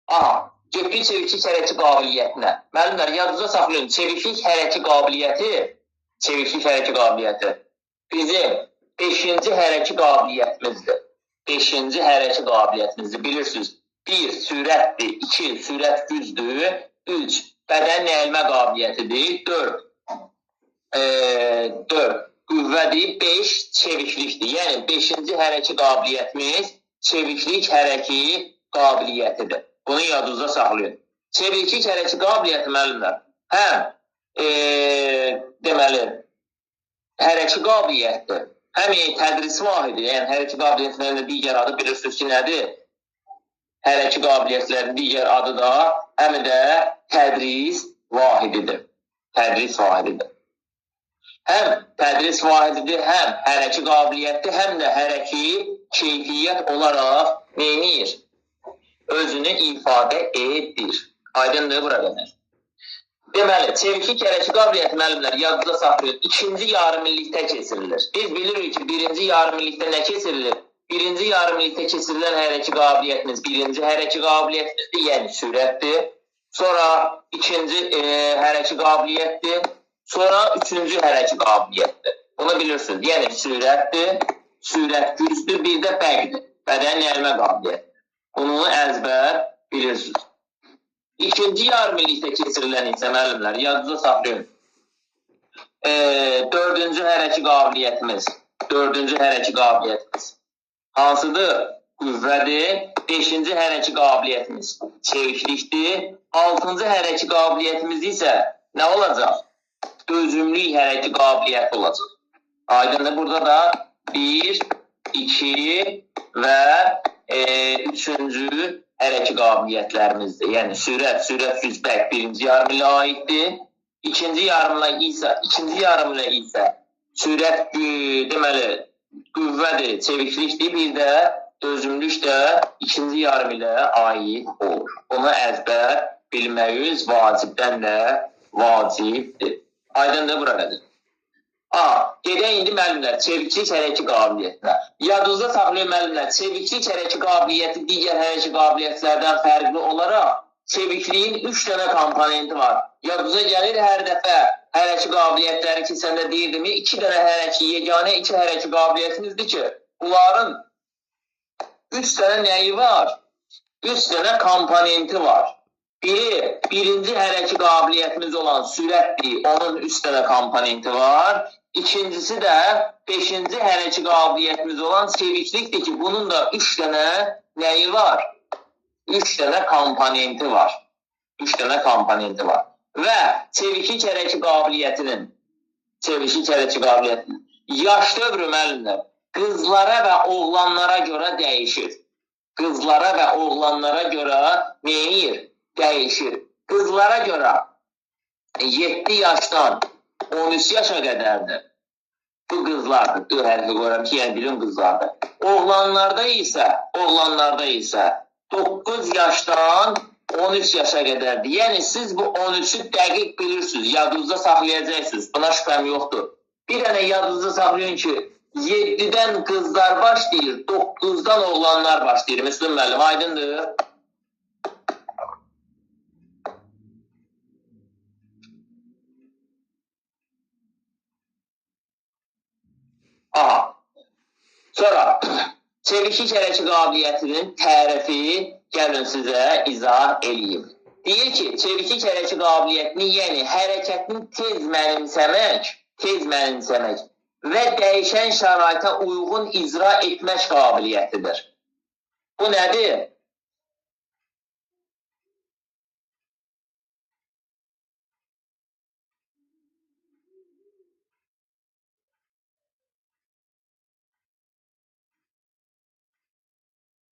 Aha, getdik çeviklik hərəki qabiliyyətinə. Müəllimlər, yadınızda saxlayın, çeviklik hərəki qabiliyyəti, çeviklik hərəki qabiliyyəti bizim 5-ci hərəki qabiliyyətimizdir. 5-ci hərəki qabiliyyətimizdir. Bilirsiniz, 1 sürətdir, 2 sürət gücdür, 3 bədən əyilmə qabiliyyətidir, 4 qüvvədir, 5 çeviklikdir. Yəni 5-ci hərəki qabiliyyətimiz çeviklik hərəki qabiliyyətidir. Bunu yadınızda saxlayın. Çeviklik hərəki qabiliyyəti müəllimlər, həm deməli hərəki qabiliyyətdir, həm tədris vahidi, yəni hərəki qabiliyyətlərinin də digər adı bilirsiniz ki, nədir? Hərəki qabiliyyətlərin digər adı da həm də tədris vahididir. Tədris vahididir. Həm tədris vahididir, həm hərəki qabiliyyətdir, həm də hərəki keyfiyyət olaraq neynir? Özünü ifadə edir. Aydındır bura qədər. Deməli, çeviklik hərəki qabiliyyəti müəllimlər yadınızda saxlayın. İkinci yarımillikdə keçirilir. Biz bilirik ki, birinci yarımillikdə nə keçirilir? Birinci yarımillikdə keçirilən hərəki qabiliyyətimiz birinci hərəki qabiliyyətimizdir, yəni sürətdir. Sonra ikinci hərəki qabiliyyətdir. Sonra üçüncü hərəki qabiliyyətdir. Bunu bilirsiniz. Yəni sürətdir, sürət gücdür, bir də bəqdir. Bədən əyilmə qabiliyyəti. Bunu əzbər bilirsiniz. İkinci yarımillikdə keçirilən isə müəllimlər, yadınızda saxlayın. Dördüncü hərəki qabiliyyətimiz. Dördüncü hərəki qabiliyyətimiz. Hansıdır? Qüvvədir. Beşinci hərəki qabiliyyətimiz çeviklikdir. Altıncı hərəki qabiliyyətimiz isə nə olacaq? Dözümlük hərəki qabiliyyəti olacaq. Aydındır, burada da 1, 2 və üçüncü hərəki qabiliyyətlərimizdir. Yəni sürət, sürət güc, bəq birinci yarımilliyə aiddir. İkinci yarımilliyə isə sürət, deməli, qüvvədir, çeviklikdir, bir də dözümlük də ikinci yarımilliyə aid olur. Bunu əzbər bilməyiniz vacibdən də vacibdir. Aydındır bura qədər. Gedək indi müəllimlər, çeviklik hərəki qabiliyyətinə. Yadınızda saxlayın müəllimlər, çeviklik hərəki qabiliyyəti digər hərəki qabiliyyətlərdən fərqli olaraq çevikliyin 3 dənə komponenti var. Yadınıza gəlir hər dəfə hərəki qabiliyyətləri keçəndə deyirdim ki, 2 dənə hərəki, yeganə 2 hərəki qabiliyyətimizdir ki, bunların 3 dənə nəyi var? 3 dənə komponenti var. Biri, birinci hərəki qabiliyyətimiz olan sürətdir, onun 3 dənə komponenti var. İkincisi də beşinci hərəki qabiliyyətimiz olan çeviklikdir ki, bunun da 3 dənə nəyi var? 3 dənə komponenti var. 3 dənə komponenti var. Və çeviklik hərəki qabiliyyətinin, yaş dövrü müəllimlər qızlara və oğlanlara görə dəyişir. Qızlara və oğlanlara görə neyir? Dəyişir. Qızlara görə 7 yaşdan 13 yaşa qədərdir. Bu qızlardır. D hərfi qoyuram ki, yəni bilin qızlardır. Oğlanlarda isə 9 yaşdan 13 yaşa qədərdir. Yəni siz bu 13-ü dəqiq bilirsiniz, yadınızda saxlayacaqsınız. Buna şübhəm yoxdur. Bir dənə yadınızda saxlayın ki, 7-dən qızlar başlayır, 9-dan oğlanlar başlayır. Müslüm müəllim, aydındır? Aha. Sonra çeviklik hərəki qabiliyyətinin tərifi gəlin sizə izah eləyim. Deyir ki, çeviklik hərəki qabiliyyətini, yəni hərəkətini tez mənimsəmək və dəyişən şəraitə uyğun icra etmək qabiliyyətidir. Bu nədir?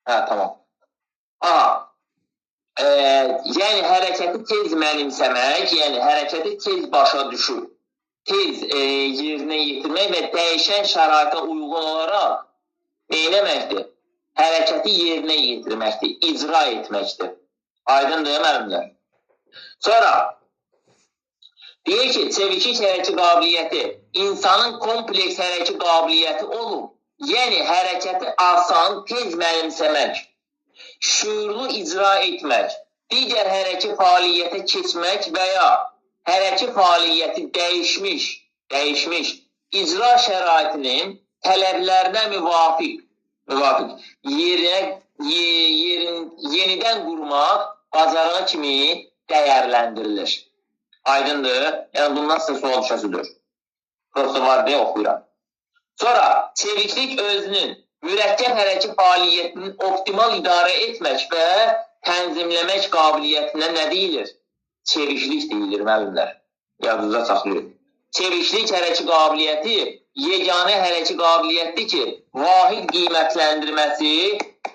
Hə, tamam. Yəni hərəkəti tez mənimsəmək, yəni hərəkəti tez başa düşüb, tez yerinə yetirmək və dəyişən şəraitə uyğun olaraq neynəməkdir? Hərəkəti yerinə yetirməkdir, icra etməkdir. Aydındır, müəllimlər? Sonra deyir ki, çeviklik hərəki qabiliyyəti insanın kompleks hərəki qabiliyyəti olub. Yəni hərəkəti asan, tez mənimsəmək, şüurlu icra etmək Digər hərəki fəaliyyətə keçmək və ya hərəki fəaliyyəti dəyişmiş icra şəraitinin tələblərinə müvafiq yenidən qurmaq bacarığı kimi dəyərləndirilir. Aydındır? Yəni, bundan sizə sual düşəsidir. Prosta var deyə oxuyuram. Sonra, çeviklik özünün mürəkkəb hərəki fəaliyyətinin optimal idarə etmək və tənzimləmək qabiliyyətinə nə deyilir? Çeviklik deyilir, müəllimlər. Yadınızda saxlayın. Çeviklik hərəki qabiliyyəti yeganə hərəki qabiliyyətdir ki, vahid qiymətləndirməsi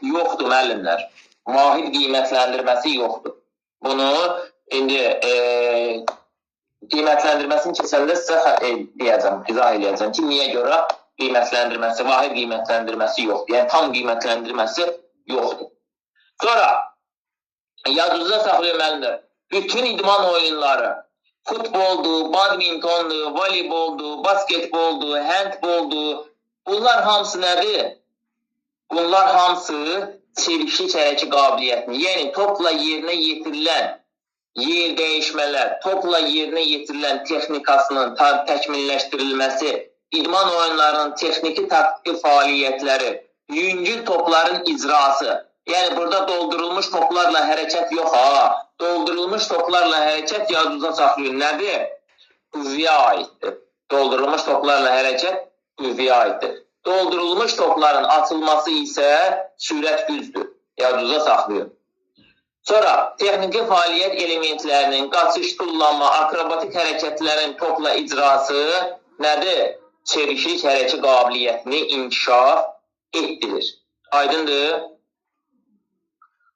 yoxdur, müəllimlər. Vahid qiymətləndirməsi yoxdur. Bunu indi qiymətləndirməsini keçəndə sizə deyəcəm, izah eləyəcəm ki, niyə görə qiymətləndirməsi, vahid qiymətləndirməsi yoxdur. Yəni, tam qiymətləndirməsi yoxdur. Sonra, yadınızda saxlayın müəllimlər, bütün idman oyunları, futboldur, badmintondur, voleyboldur, basketboldur, handboldur, bunlar hamısı nədir? Bunlar hamısı çeviklik hərəki qabiliyyətini, yəni topla yerinə yetirilən yer dəyişmələr, topla yerinə yetirilən texnikasının təkmilləşdirilməsi, idman oyunlarının texniki taktiki fəaliyyətləri, yüngül topların icrası. Yəni, burada doldurulmuş toplarla hərəkət yox, ha. Doldurulmuş toplarla hərəkət yadınıza saxlayın. Nədir? Qüvvəyə aiddir. Doldurulmuş toplarla hərəkət qüvvəyə aiddir. Doldurulmuş topların atılması isə sürət gücdür. Yadınıza saxlayın. Sonra, texniki fəaliyyət elementlərinin qaçış, tullanma, akrobatik hərəkətlərin topla icrası nədir? Çeviklik hərəki qabiliyyətini inkişaf etdirir. Aydındır?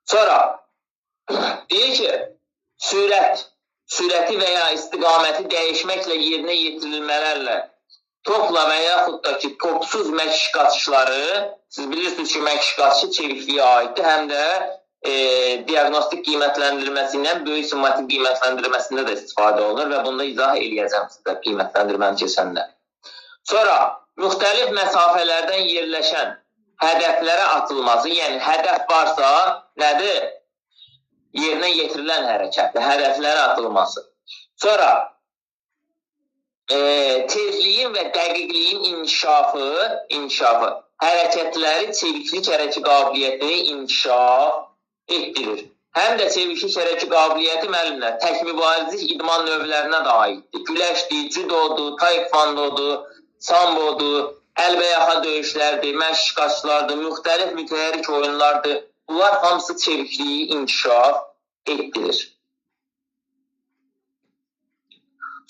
Sonra, deyir ki, sürəti və ya istiqaməti dəyişməklə yerinə yetirilmələrlə topla və yaxud da ki, topsuz məşq qaçışları, siz bilirsiniz ki, məşq qaçışı çevikliyə aiddir, həm də diaqnostik qiymətləndirməsi ilə böyük somatik qiymətləndirməsində də istifadə olunur və bunu da izah eləyəcəm sizə qiymətləndirməni keçəndə. Sonra, müxtəlif məsafələrdən yerləşən hədəflərə atılması, yəni hədəf varsa, nədir? Yerinə yetirilən hərəkətdir, hədəflərə atılması. Sonra, tezliyin və dəqiqliyin inkişafı hərəkətləri çeviklik hərəki qabiliyyətini inkişaf etdirir. Həm də çeviklik hərəki qabiliyyəti, müəllimlər, tək mübarizlik idman növlərinə də aiddir. Güləşdir, judodur, taekvondodur, sambodur, əlbəyaxa döyüşlərdir, məşq qaçlardır, müxtəlif mütəhərrik oyunlardır. Bunlar hamısı çevikliyi inkişaf etdirir.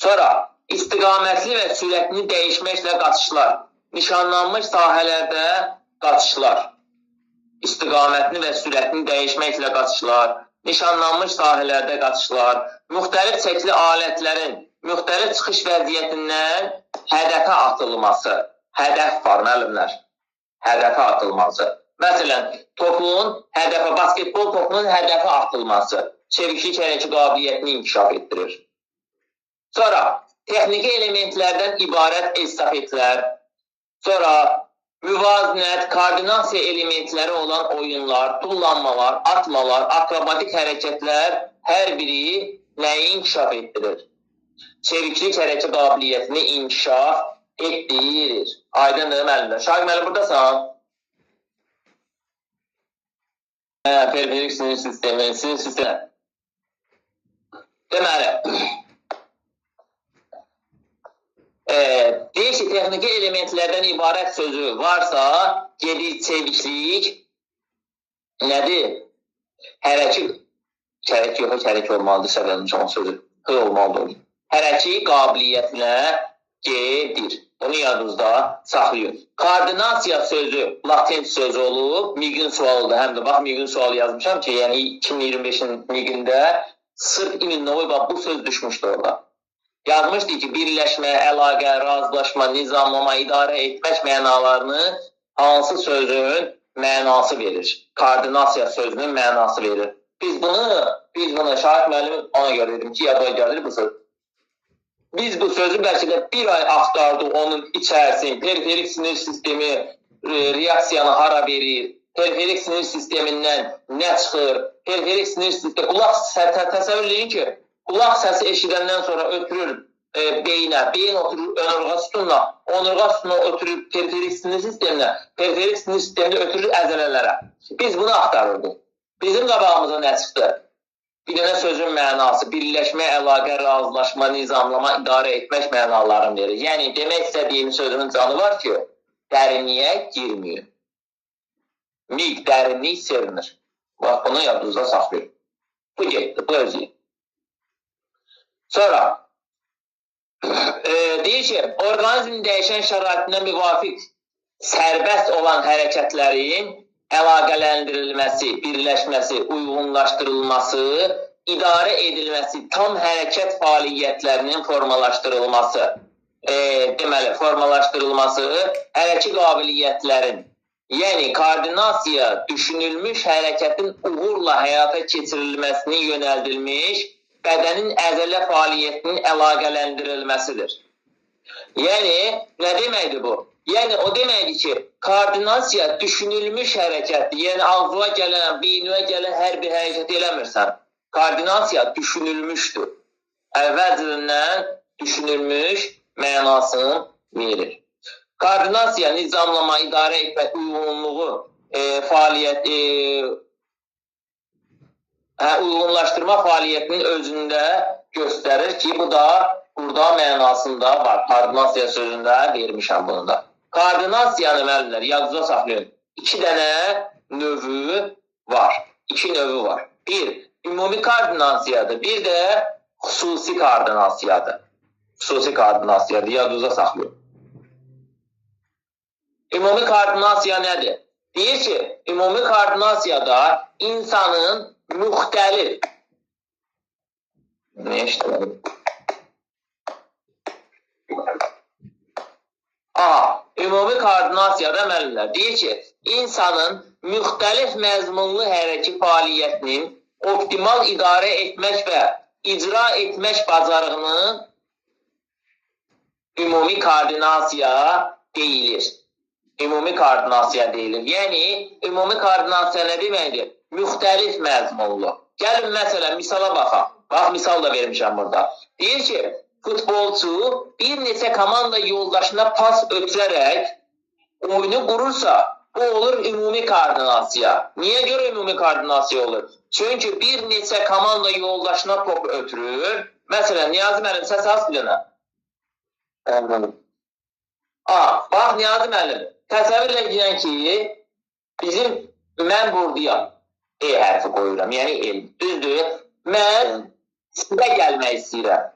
Sonra, istiqamətli və sürətini dəyişməklə qaçışlar, nişanlanmış sahələrdə qaçışlar, istiqamətini və sürətini dəyişməklə qaçışlar, nişanlanmış sahələrdə qaçışlar, müxtəlif çəkili alətlərin müxtəlif çıxış vəziyyətindən hədəfə atılması. Hədəf var, müəllimlər. Hədəfə atılması. Məsələn, topun hədəfə, basketbol topunun hədəfə atılması çeviklik hərəki qabiliyyətini inkişaf etdirir. Sonra, texniki elementlərdən ibarət estafetlər, sonra müvazinət, koordinasiya elementləri olan oyunlar, tullanmalar, atmalar, akrobatik hərəkətlər hər biri nəyi inkişaf etdirir? Çeviklik hərəki qabiliyyətini inkişaf etdirir. Aydındır, müəllimlər. Şahid müəllim, buradasan? Periferik sinir sistemi, sinir sistemi. Deməli, deyir ki, texniki elementlərdən ibarət sözü varsa, gedir çeviklik nədir? Hərəki, hərəki yox, hərəki olmalıdır, səhv onun sözü. H olmalıdır. Hərəki qabiliyyətinə gedir. Bunu yadınızda saxlayın. Koordinasiya sözü latin sözü olub, miqin sualıdır. Həm də bax, miqin sualı yazmışam ki, yəni 2025-in miqində sırf iminnovoy bax, bu söz düşmüşdü orada. Yazmışdı ki, birləşmə, əlaqə, razılaşma, nizamlama, idarə etmək mənalarını hansı sözün mənası verir? Koordinasiya sözünün mənası verir. Biz bunu Şahid müəllim ona görə dedim ki, yadıma gəlir bu söz. Biz bu sözü bəlkə də bir ay axtardıq onun içərisini, periferik sinir sistemi reaksiyanı hara verir, Periferik sinir sistemindən nə çıxır? Periferik sinir sistemi, qulaq təsəvvür edin ki, qulaq səsi eşidəndən sonra ötürür beyinə, beyin oturur onurğa sütununa, onurğa sütunu ötürür periferik sinir sisteminə, periferik sinir sistemində ötürür əzələlərə. Biz bunu axtarırdıq. Bizim qabağımıza nə çıxdı? Bir dənə sözün mənası, birləşmə, əlaqə, razılaşma, nizamlama, idarə etmək mənalarını verir. Yəni, demək istədiyim sözümün canı var ki, dərinliyə girməyir. Mig, dərinlik sevinir. Bax, bunu yadınızda saxlayın. Bu getdi, bu özü. Sonra, deyir ki, orqanizmin dəyişən şəraitinə müvafiq sərbəst olan hərəkətlərin əlaqələndirilməsi, birləşməsi, uyğunlaşdırılması, idarə edilməsi, tam hərəkət fəaliyyətlərinin formalaşdırılması, deməli, formalaşdırılması, hərəki qabiliyyətlərin, yəni koordinasiya düşünülmüş hərəkətin uğurla həyata keçirilməsini yönəldilmiş bədənin əzələ fəaliyyətinin əlaqələndirilməsidir. Yəni, nə deməkdir bu? Yəni, o deməkdir ki, koordinasiya düşünülmüş hərəkətdir. Yəni, ağzına gələn, beyninə gələn hər bir hərəkət eləmirsən. Koordinasiya düşünülmüşdür. Əvvəlcədən düşünülmüş mənasını verir. Koordinasiya, nizamlama, idarə etmə, uyğunluğu, fəaliyyət, uyğunlaşdırma fəaliyyətinin özündə göstərir ki, bu da burada mənasında var. Koordinasiya sözündə vermişəm bunu da. Koordinasiyanı müəllimlər yadınızda saxlayın. İki dənə növü var. İki növü var. Bir, ümumi koordinasiyadır. Bir də xüsusi koordinasiyadır. Xüsusi koordinasiyadır. Yadınızda saxlayın. Ümumi koordinasiya nədir? Deyir ki, ümumi koordinasiyada insanın müxtəlif nə işlədim? Aha, ümumi koordinasiyada müəllimlər deyir ki, insanın müxtəlif məzmunlu hərəki fəaliyyətinin optimal idarə etmək və icra etmək bacarığını ümumi koordinasiya deyilir. Ümumi koordinasiya deyilir. Yəni, ümumi koordinasiya nə deməkdir? Müxtəlif məzmunlu. Gəlin, məsələn, misala baxaq. Bax, misal da vermişəm burada. Deyir ki, futbolçu bir neçə komanda yoldaşına pas ötürərək oyunu qurursa, bu olur ümumi koordinasiya. Niyə görə ümumi koordinasiya olur? Çünki bir neçə komanda yoldaşına top ötürür. Məsələn, Niyazi müəllim, səs az bir dənə. Bax, Niyazi müəllim, təsəvvür edin ki, bizim, mən buradayam. E hərfi qoyuram, yəni el. Düzdür? Mən sizə gəlmək istəyirəm.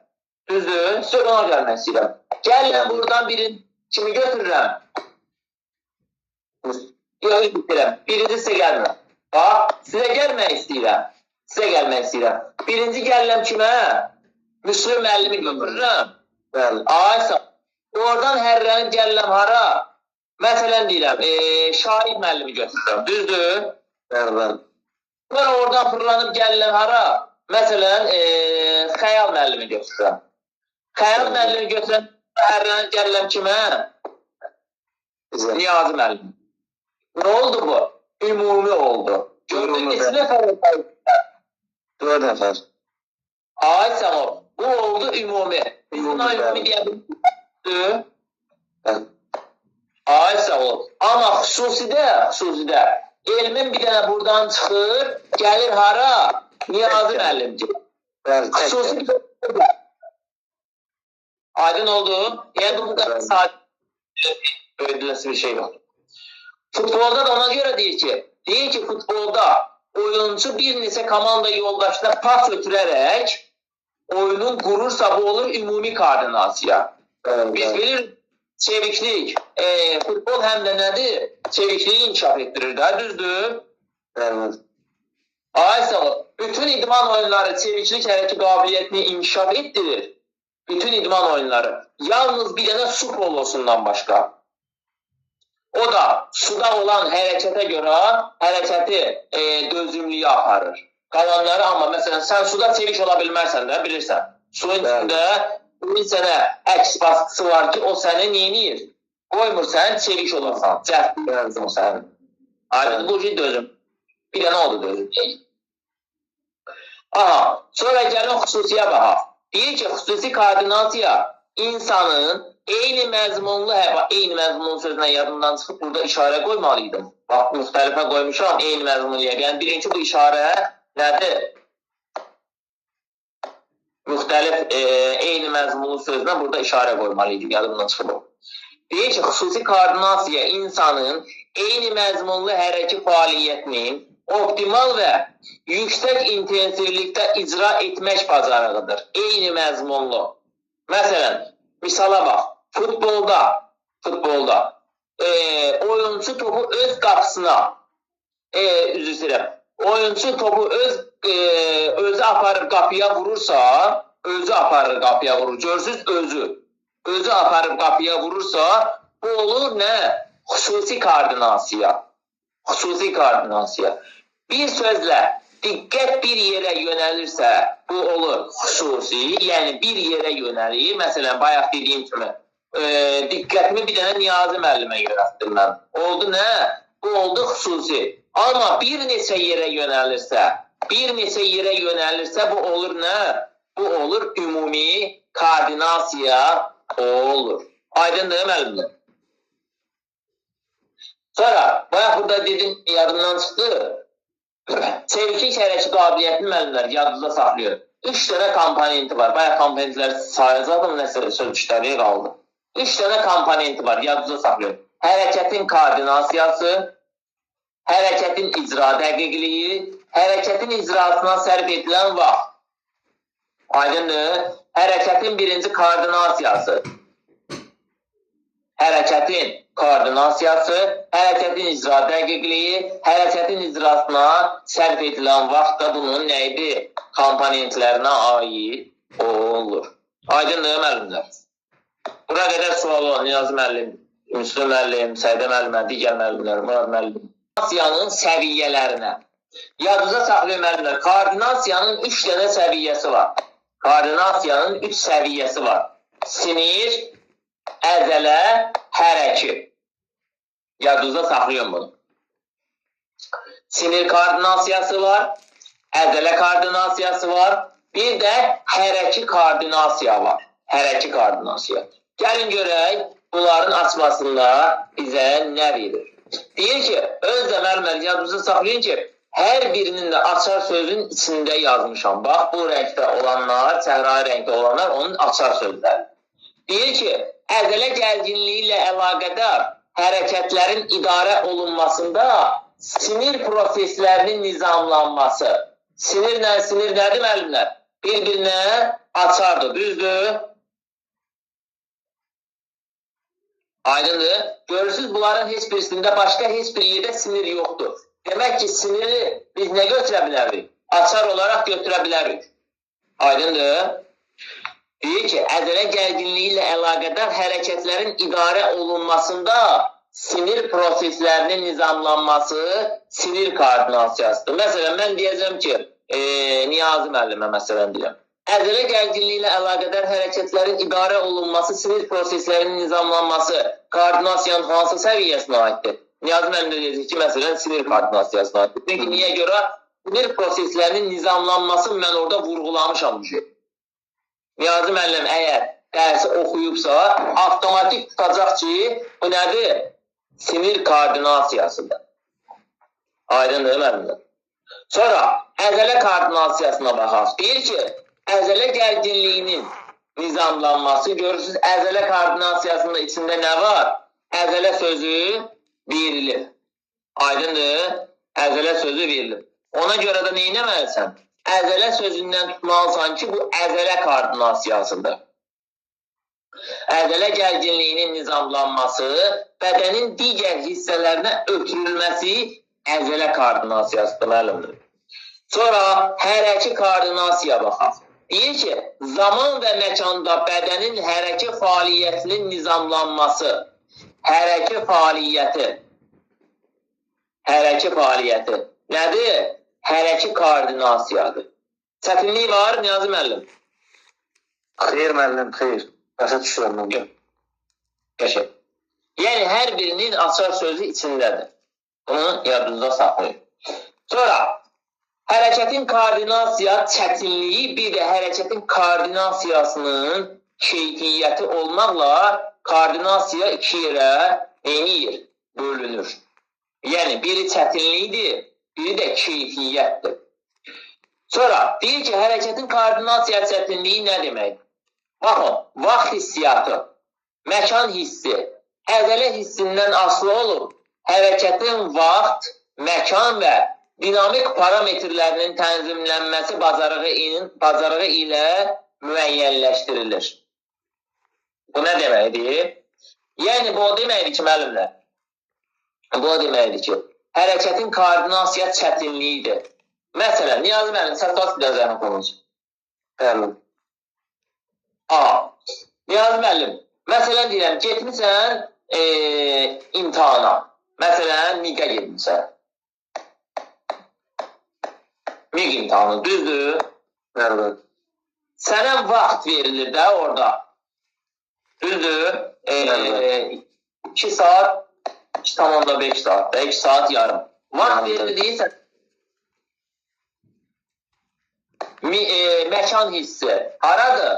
Düzdür? Sizə ona gəlmək istəyirəm. Gəlirəm buradan birini kimi götürürəm? Yox, istəyirəm. Birinci sizə gəlmirəm. Bax, sizə gəlmək istəyirəm. Sizə gəlmək istəyirəm. Birinci gəlirəm kimə? Müslüm müəllimi götürürəm. Bəli. Ay, sağ. Oradan hərrənib gəlirəm hara? Məsələn deyirəm, Şahid müəllimi götürürəm. Düzdür? Bəli, bəli. Sonra oradan fırlanıb gəlirəm hara? Məsələn, Xəyal müəllimi götürürəm. Xəyal müəllimi götürəm, hərrənib gəlirəm kimə? Niyazi müəllim. Nə oldu bu? Ümumi oldu. Gördün, neçə nəfər oldu? 4 nəfər. Ay, sağ ol. Bu oldu ümumi. Biz buna ümumi deyə bilmirik. Ay, sağ ol. Amma xüsusidə, elmin bir dənə buradan çıxır, gəlir hara? Niyazi müəllimci. Xüsusi bir dənə. Aydın oldu. Yəni, bu qədər sadə öyrədiləsi bir şey yoxdur. Futbolda da ona görə deyir ki, futbolda oyuncu bir neçə komanda yoldaşına pas ötürərək oyunun qurursa, bu olur ümumi koordinasiya. Biz bilirik, çeviklik, futbol həm də nədir? Çevikliyi inkişaf etdirir də, düzdür? Evet. Ay sağ ol. Bütün idman oyunları çeviklik hərəkət qabiliyyətini inkişaf etdirir. Bütün idman oyunları. Yalnız bir dənə su polosundan başqa. O da suda olan hərəkətə görə hərəkəti dözümlüyə aparır. Qalanları amma məsələn, sən suda çevik ola bilmərsən də, bilirsən. Suyun içində bir sənə əks baskısı var ki, o səni neynir? Qoymur, sən çevik olasan, cəhddir o sənin. Aydın, bu ki dözüm. Bir də nə oldu dözüm? Aha, sonra gəlin xüsusiyə baxaq. Deyir ki, xüsusi koordinasiya insanın eyni məzmunlu, eyni məzmunlu sözünə yadımdan çıxıb burada işarə qoymalıydım. Bax, müxtəlifə qoymuşam eyni məzmunluya. Yəni, birinci bu işarə nədir? Müxtəlif eyni məzmunlu sözünə burada işarə qoymalıydım. Yadımdan çıxıb o. Deyir ki, xüsusi koordinasiya insanın eyni məzmunlu hərəki fəaliyyətinin optimal və yüksək intensivlikdə icra etmək bacarığıdır. Eyni məzmunlu. Məsələn, misala bax, futbolda oyunçu topu öz qapısına, üzr istəyirəm, oyunçu topu özü aparıb qapıya vurursa, özü aparır qapıya vurur, görürsünüz özü aparıb qapıya vurursa, bu olur nə? Xüsusi koordinasiya. Xüsusi koordinasiya. Bir sözlə, diqqət bir yerə yönəlirsə, bu olur xüsusi, yəni bir yerə yönəlir. Məsələn, bayaq dediyim kimi, diqqətimi bir dənə Niyazi müəllimə yönəltdim mən. Oldu nə? Bu oldu xüsusi. Amma bir neçə yerə yönəlirsə, bu olur nə? Bu olur ümumi koordinasiya olur. Aydındır müəllimlər? Sonra, bayaq burada dedim, yadımdan çıxdı. Çeviklik hərəki qabiliyyətini müəllimlər yadınızda saxlayır. 3 dənə komponenti var. Bayaq komponentləri sayacaqdım, nəsə söz işləri qaldı. 3 dənə komponenti var, yadınızda saxlayır. Hərəkətin koordinasiyası, hərəkətin icra dəqiqliyi, hərəkətin icrasına sərf edilən vaxt. Aydındır? Hərəkətin birinci koordinasiyası. Hərəkətin koordinasiyası, hərəkətin icra dəqiqliyi, hərəkətin icrasına sərf edilən vaxt da bunun nə idi? Komponentlərinə aid olur. Aydındır müəllimlər? Bura qədər sual olan Niyazi müəllim, Müslüm müəllim, Səidə müəllimə, digər müəllimlər, Murad müəllim. Koordinasiyanın səviyyələrinə. Yadınıza saxlayın müəllimlər, koordinasiyanın 3 dənə səviyyəsi var. Koordinasiyanın 3 səviyyəsi var. Sinir, əzələ, hərəki. Yadınızda saxlayın bunu. Sinir koordinasiyası var, əzələ koordinasiyası var, bir də hərəki koordinasiya var. Hərəki koordinasiya. Gəlin görək, bunların açmasında bizə nə verir? Deyir ki, özdə müəllimlər yadınızda saxlayın ki, hər birinin də açar sözün içində yazmışam. Bax, bu rəngdə olanlar, səhrai rəngdə olanlar onun açar sözləri. Deyir ki, əzələ gərginliyi ilə əlaqədar hərəkətlərin idarə olunmasında sinir proseslərinin nizamlanması. Sinirlə sinir nədir müəllimlər? Bir-birinə açardır, düzdür? Aydındır. Görürsünüz, bunların heç birisində başqa heç bir yerdə sinir yoxdur. Demək ki, siniri biz nə götürə bilərik? Açar olaraq götürə bilərik. Aydındır. Deyir ki, əzələ gərginliyi ilə əlaqədar hərəkətlərin idarə olunmasında sinir proseslərinin nizamlanması sinir koordinasiyasıdır. Məsələn, mən deyəcəm ki, Niyazi müəllimə məsələn deyirəm. Əzələ gərginliyi ilə əlaqədar hərəkətlərin idarə olunması, sinir proseslərinin nizamlanması koordinasiyanın hansı səviyyəsinə aiddir? Niyazi müəllim də deyəcək ki, məsələn, sinir koordinasiyasına aiddir. Çünki niyə görə? Sinir proseslərinin nizamlanması mən orada vurğulamışam bu şey. Niyazi müəllim əgər dərsi oxuyubsa, avtomatik tutacaq ki, bu nədir? Sinir koordinasiyasıdır. Aydındır müəllimlər. Sonra əzələ koordinasiyasına baxaq. Deyir ki, əzələ gərginliyinin nizamlanması, görürsünüz, əzələ koordinasiyasında içində nə var? Əzələ sözü verilir. Aydındır? Əzələ sözü verilir. Ona görə də nə etməlisən? Əzələ sözündən tutmalısan ki, bu əzələ koordinasiyasıdır. Əzələ gərginliyinin nizamlanması, bədənin digər hissələrinə ötürülməsi əzələ koordinasiyasıdır, müəllimdir. Sonra hərəki koordinasiya baxaq. Deyir ki, zaman və məkanda bədənin hərəki fəaliyyətinin nizamlanması, hərəki fəaliyyəti, hərəki fəaliyyəti nədir? Hərəki koordinasiyadır. Çətinlik var, Niyazi müəllim? Xeyr müəllim, xeyr. Başa düşürəm mən. Qəşəng. Yəni, hər birinin açar sözü içindədir. Bunu yadınızda saxlayın. Sonra, hərəkətin koordinasiya çətinliyi, bir də hərəkətin koordinasiyasının keyfiyyəti olmaqla koordinasiya iki yerə neyir? Bölünür. Yəni, biri çətinlikdir, biri də keyfiyyətdir. Sonra, deyir ki, hərəkətin koordinasiya çətinliyi nə demək? Baxın, vaxt hissiyatı, məkan hissi, əzələ hissindən asılı olub, hərəkətin vaxt, məkan və dinamik parametrlərinin tənzimlənməsi bacarığı ilə müəyyənləşdirilir. Bu nə deməkdir? Yəni, bu o deməkdir ki, müəllimlər, bu o deməkdir ki, hərəkətin koordinasiya çətinliyidir. Məsələn, Niyazi müəllim, səs bas bir zəhmət olunca. Bəli. Niyazi müəllim, məsələn deyirəm, getmirsən imtahana. Məsələn, MİQ-ə getmirsən. MİQ imtahanı, düzdür? Bəli. Sənə vaxt verilir də orada. Düzdür? 2 saat, 2,5 saat, 2 saat yarım. Vaxt verilir deyirsən. Məkan hissi haradır?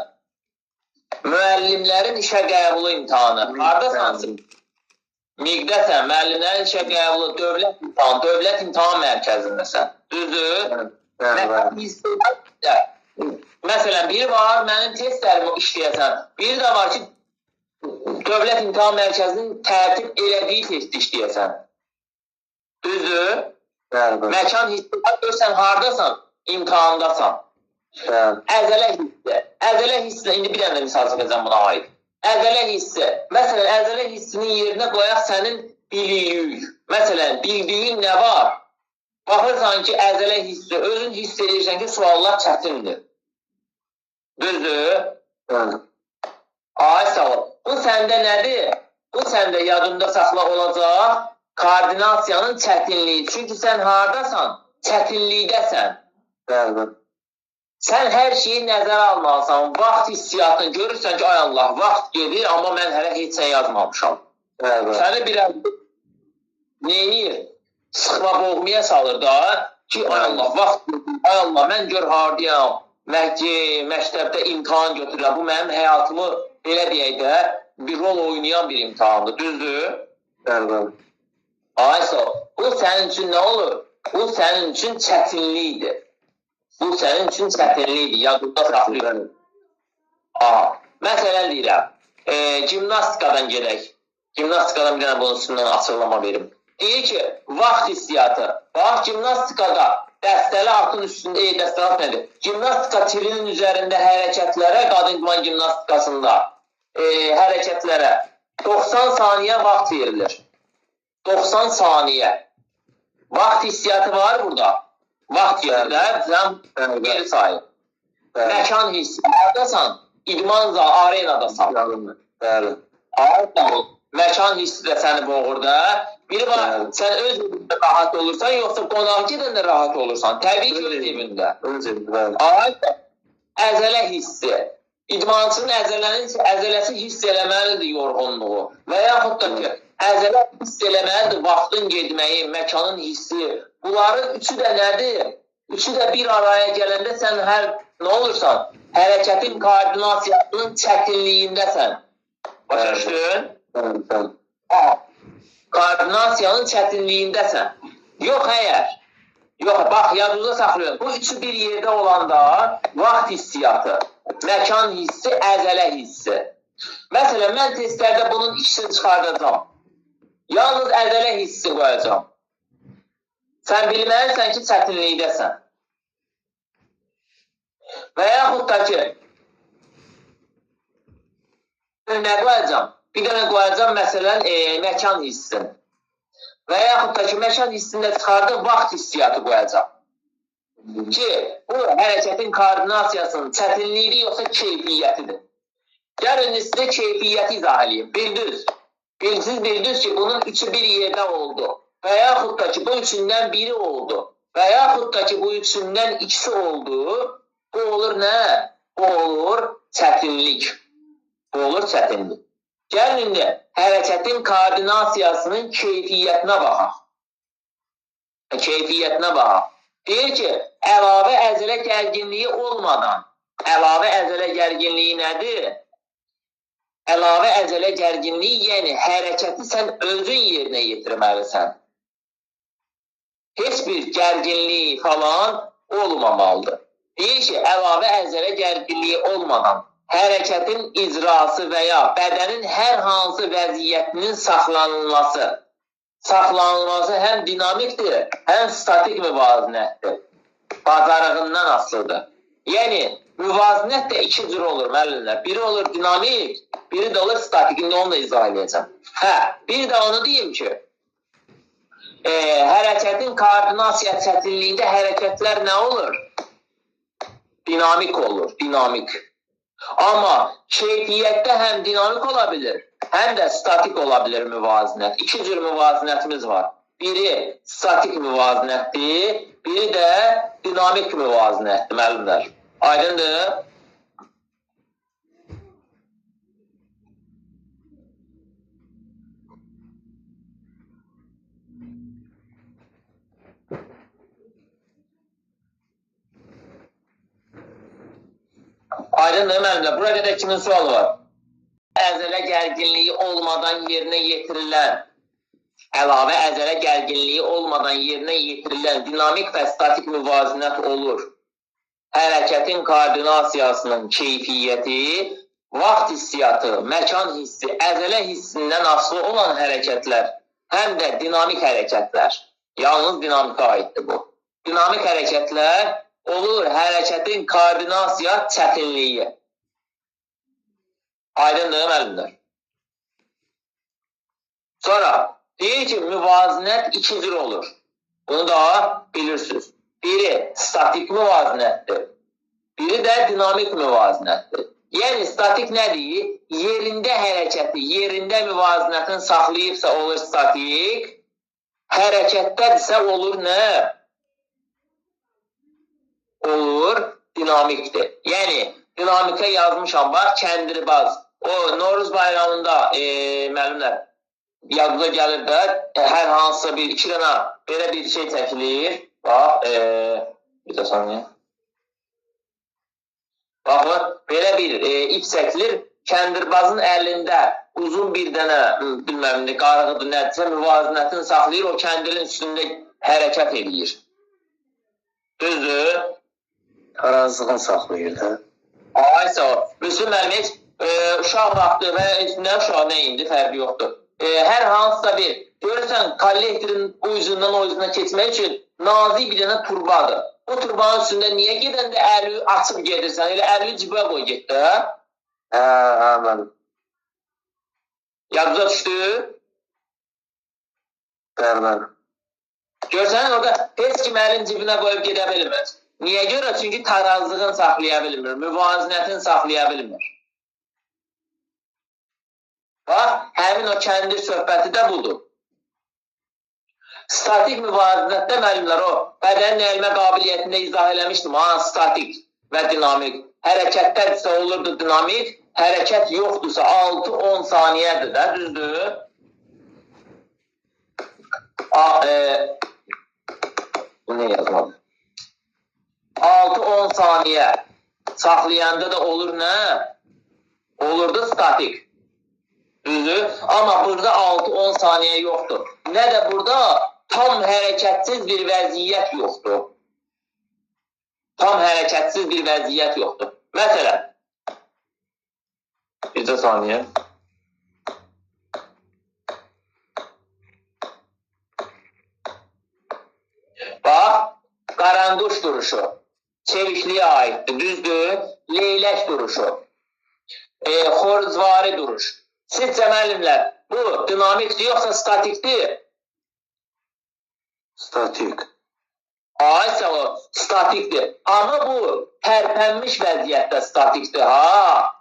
Müəllimlərin işə qəbulu imtahanı. Haradasan? MİQ-dəsən, müəllimlərin işə qəbulu, dövlət imtahanı, dövlət imtahan mərkəzindəsən. Düzdür? Məkan hissi. Məsələn, biri var, mənim testlərimi işləyəsən. Biri də var ki, dövlət imtahan mərkəzinin tərtib elədiyi testi işləyəsən. Düzdür? Məkan hissi var, görsən haradasan? İmtahandasan. Əzələ hissi. Əzələ hissi, indi bir dənə də misal çəkəcəm buna aid. Əzələ hissi. Məsələn, əzələ hissinin yerinə qoyaq sənin biliyin. Məsələn, bildiyin nə var? Baxırsan ki, əzələ hissi, özün hiss edirsən ki, suallar çətindir. Düzdür? Ay, sağ ol. Bu səndə nədir? Bu səndə yadında saxla olacaq koordinasiyanın çətinliyi. Çünki sən haradasan? Çətinlikdəsən. Bəli. Sən hər şeyi nəzərə almalısan. Vaxt hissiyatını görürsən ki, ay Allah, vaxt gedir, amma mən hələ heç nə yazmamışam. Bəli. Səni biraz neyir? Sıxma boğmaya salır da ki, ay Allah, vaxt gedir, ay Allah, mən gör hardayam, məktəbdə imtahan götürürəm. Bu mənim həyatımı, belə deyək də, bir rol oynayan bir imtahandır, düzdür? Bəli. Ay sağ ol. Bu sənin üçün nə olur? Bu sənin üçün çətinlikdir. Bu sənin üçün çətinlikdir, yadında saxlayır. Məsələn deyirəm, gimnastikadan gedək. Gimnastikadan bir dənə bunun üstündən açıqlama verim. Deyir ki, vaxt hissiyatı. Bax, gimnastikada dəstəli atın üstündə, dəstəli at nədir? Gimnastika tirinin üzərində hərəkətlərə, qadın idman gimnastikasında hərəkətlərə 90 saniyə vaxt verilir. 90 saniyə. Vaxt hissiyatı var burada. Vaxt gedirlər, sən geri sayın. Məkan hissi. Haradasan? İdman arenadasan. Bəli. Məkan hissi də səni boğur da. Biri var, sən öz evində rahat olursan, yoxsa qonaq gedəndə rahat olursan. Təbii ki, öz evində. Öz evində, bəli. Əzələ hissi. İdmançının əzələsi hiss eləməlidir yorğunluğu. Və yaxud da ki, əzələ hiss eləməlidir vaxtın getməyi, məkanın hissi. Bunların üçü də nədir? Üçü də bir araya gələndə sən hər, nə olursan, hərəkətin koordinasiyasının çətinliyindəsən. Başa düşdün? Bəli. Koordinasiyanın çətinliyindəsən. Yox əgər, yox, bax, yadınızda saxlayın. Bu üçü bir yerdə olanda vaxt hissiyatı, məkan hissi, əzələ hissi. Məsələn, mən testlərdə bunun ikisini çıxardacam. Yalnız əzələ hissi qoyacam. Sən bilməlisən ki, çətinlikdəsən. Və yaxud da ki, nə qoyacam? Bir dənə qoyacam, məsələn, məkan hissini. Və yaxud da ki, məkan hissini də çıxardıb, vaxt hissiyatı qoyacam. Ki, bu hərəkətin koordinasiyasının çətinliyi yoxsa keyfiyyətidir. Gəlin sizə keyfiyyəti izah eləyim. Bildiniz. Siz bildiniz ki, bunun üçü bir yerdə oldu. Və yaxud da ki, bu üçündən biri oldu. Və yaxud da ki, bu üçündən ikisi oldu. Bu olur nə? Bu olur çətinlik. Bu olur çətinlik. Gəlin indi hərəkətin koordinasiyasının keyfiyyətinə baxaq. Keyfiyyətinə bax. Deyir ki, əlavə əzələ gərginliyi olmadan. Əlavə əzələ gərginliyi nədir? Əlavə əzələ gərginliyi, yəni hərəkəti sən özün yerinə yetirməlisən. Heç bir gərginliyi falan olmamalıdır. Deyir ki, əlavə əzələ gərginliyi olmadan hərəkətin icrası və ya bədənin hər hansı vəziyyətinin saxlanılması. Saxlanılması həm dinamikdir, həm statik müvazinətdir. Bacarığından asılıdır. Yəni, müvazinət də iki cür olur, müəllimlər. Biri olur dinamik, biri də olur statik. İndi onu da izah edəcəm. Hə, bir də onu deyim ki, hərəkətin koordinasiya çətinliyində hərəkətlər nə olur? Dinamik olur, dinamik. Amma keyfiyyətdə həm dinamik ola bilir, həm də statik ola bilir müvazinət. İki cür müvazinətimiz var. Biri statik müvazinətdir, biri də dinamik müvazinətdir, müəllimlər. Aydındır? Aydındır, müəllimlər. Buraya qədər kimin sualı var? Əzələ gərginliyi olmadan yerinə yetirilən, əlavə əzələ gərginliyi olmadan yerinə yetirilən dinamik və statik müvazinət olur. Hərəkətin koordinasiyasının keyfiyyəti, vaxt hissiyatı, məkan hissi, əzələ hissindən asılı olan hərəkətlər, həm də dinamik hərəkətlər. Yalnız dinamika aiddir bu. Dinamik hərəkətlər olur hərəkətin koordinasiya çətinliyi. Aydındır, müəllimlər. Sonra deyir ki, müvazinət iki cür olur. Bunu da bilirsiniz. Biri statik müvazinətdir, biri də dinamik müvazinətdir. Yəni, statik nədir? Yerində hərəkəti, yerində müvazinətin saxlayıbsa olur statik, hərəkətdədirsə olur nə? Olur dinamikdir. Yəni, dinamikə yazmışam, bax, kəndirbaz. O, Novruz bayramında, müəllimlər, yadınıza gəlir də, hər hansısa bir, iki dənə belə bir şey çəkilir. Bax, bir də saniyə. Baxın, belə bir ip çəkilir. Kəndirbazın əlində uzun bir dənə, bilməm, qarğıdır, nədirsə, müvazinətini saxlayır, o kəndirin üstündə hərəkət eləyir. Düzdür? Tarazlığını saxlayır da. Ay, sağ ol. Müslüm müəllim, heç uşaq vaxtı və nə uşaq nə indi, fərqi yoxdur. Hər hansısa bir, görürsən, kollektorin o üzündən o üzündən keçmək üçün nazik bir dənə turbadır. O turbanın üstündə niyə gedəndə əli açıb gedirsən? Elə əli cibə qoy get də. Hə, hə, müəllim. Yadınıza düşdü? Bəli, bəli. Görsən, orada heç kim əlin cibinə qoyub gedə bilmir. Niyə görə? Çünki tarazlığını saxlaya bilmir, müvazinətini saxlaya bilmir. Bax, həmin o kəndir söhbəti də budur. Statik müvazinətdə müəllimlər, o bədənin əyilmə qabiliyyətində izah eləmişdim. Ha, statik və dinamik. Hərəkətdədirsə olurdu dinamik, hərəkət yoxdursa 6-10 saniyədir də, düzdür? Bu nə yazmadım? 6-10 saniyə saxlayanda da olur nə? Olurdu statik. Düzdür? Amma burada 6-10 saniyə yoxdur. Nə də burada tam hərəkətsiz bir vəziyyət yoxdur. Tam hərəkətsiz bir vəziyyət yoxdur. Məsələn, bircə saniyə. Bax, qaranquş duruşu çevikliyə aiddir, düzdür? Leylək duruşu, xoruzvari duruş. Sizcə müəllimlər, bu dinamikdir yoxsa statikdir? Statik. Ay sağ ol, statikdir. Amma bu tərpənmiş vəziyyətdə statikdir, ha.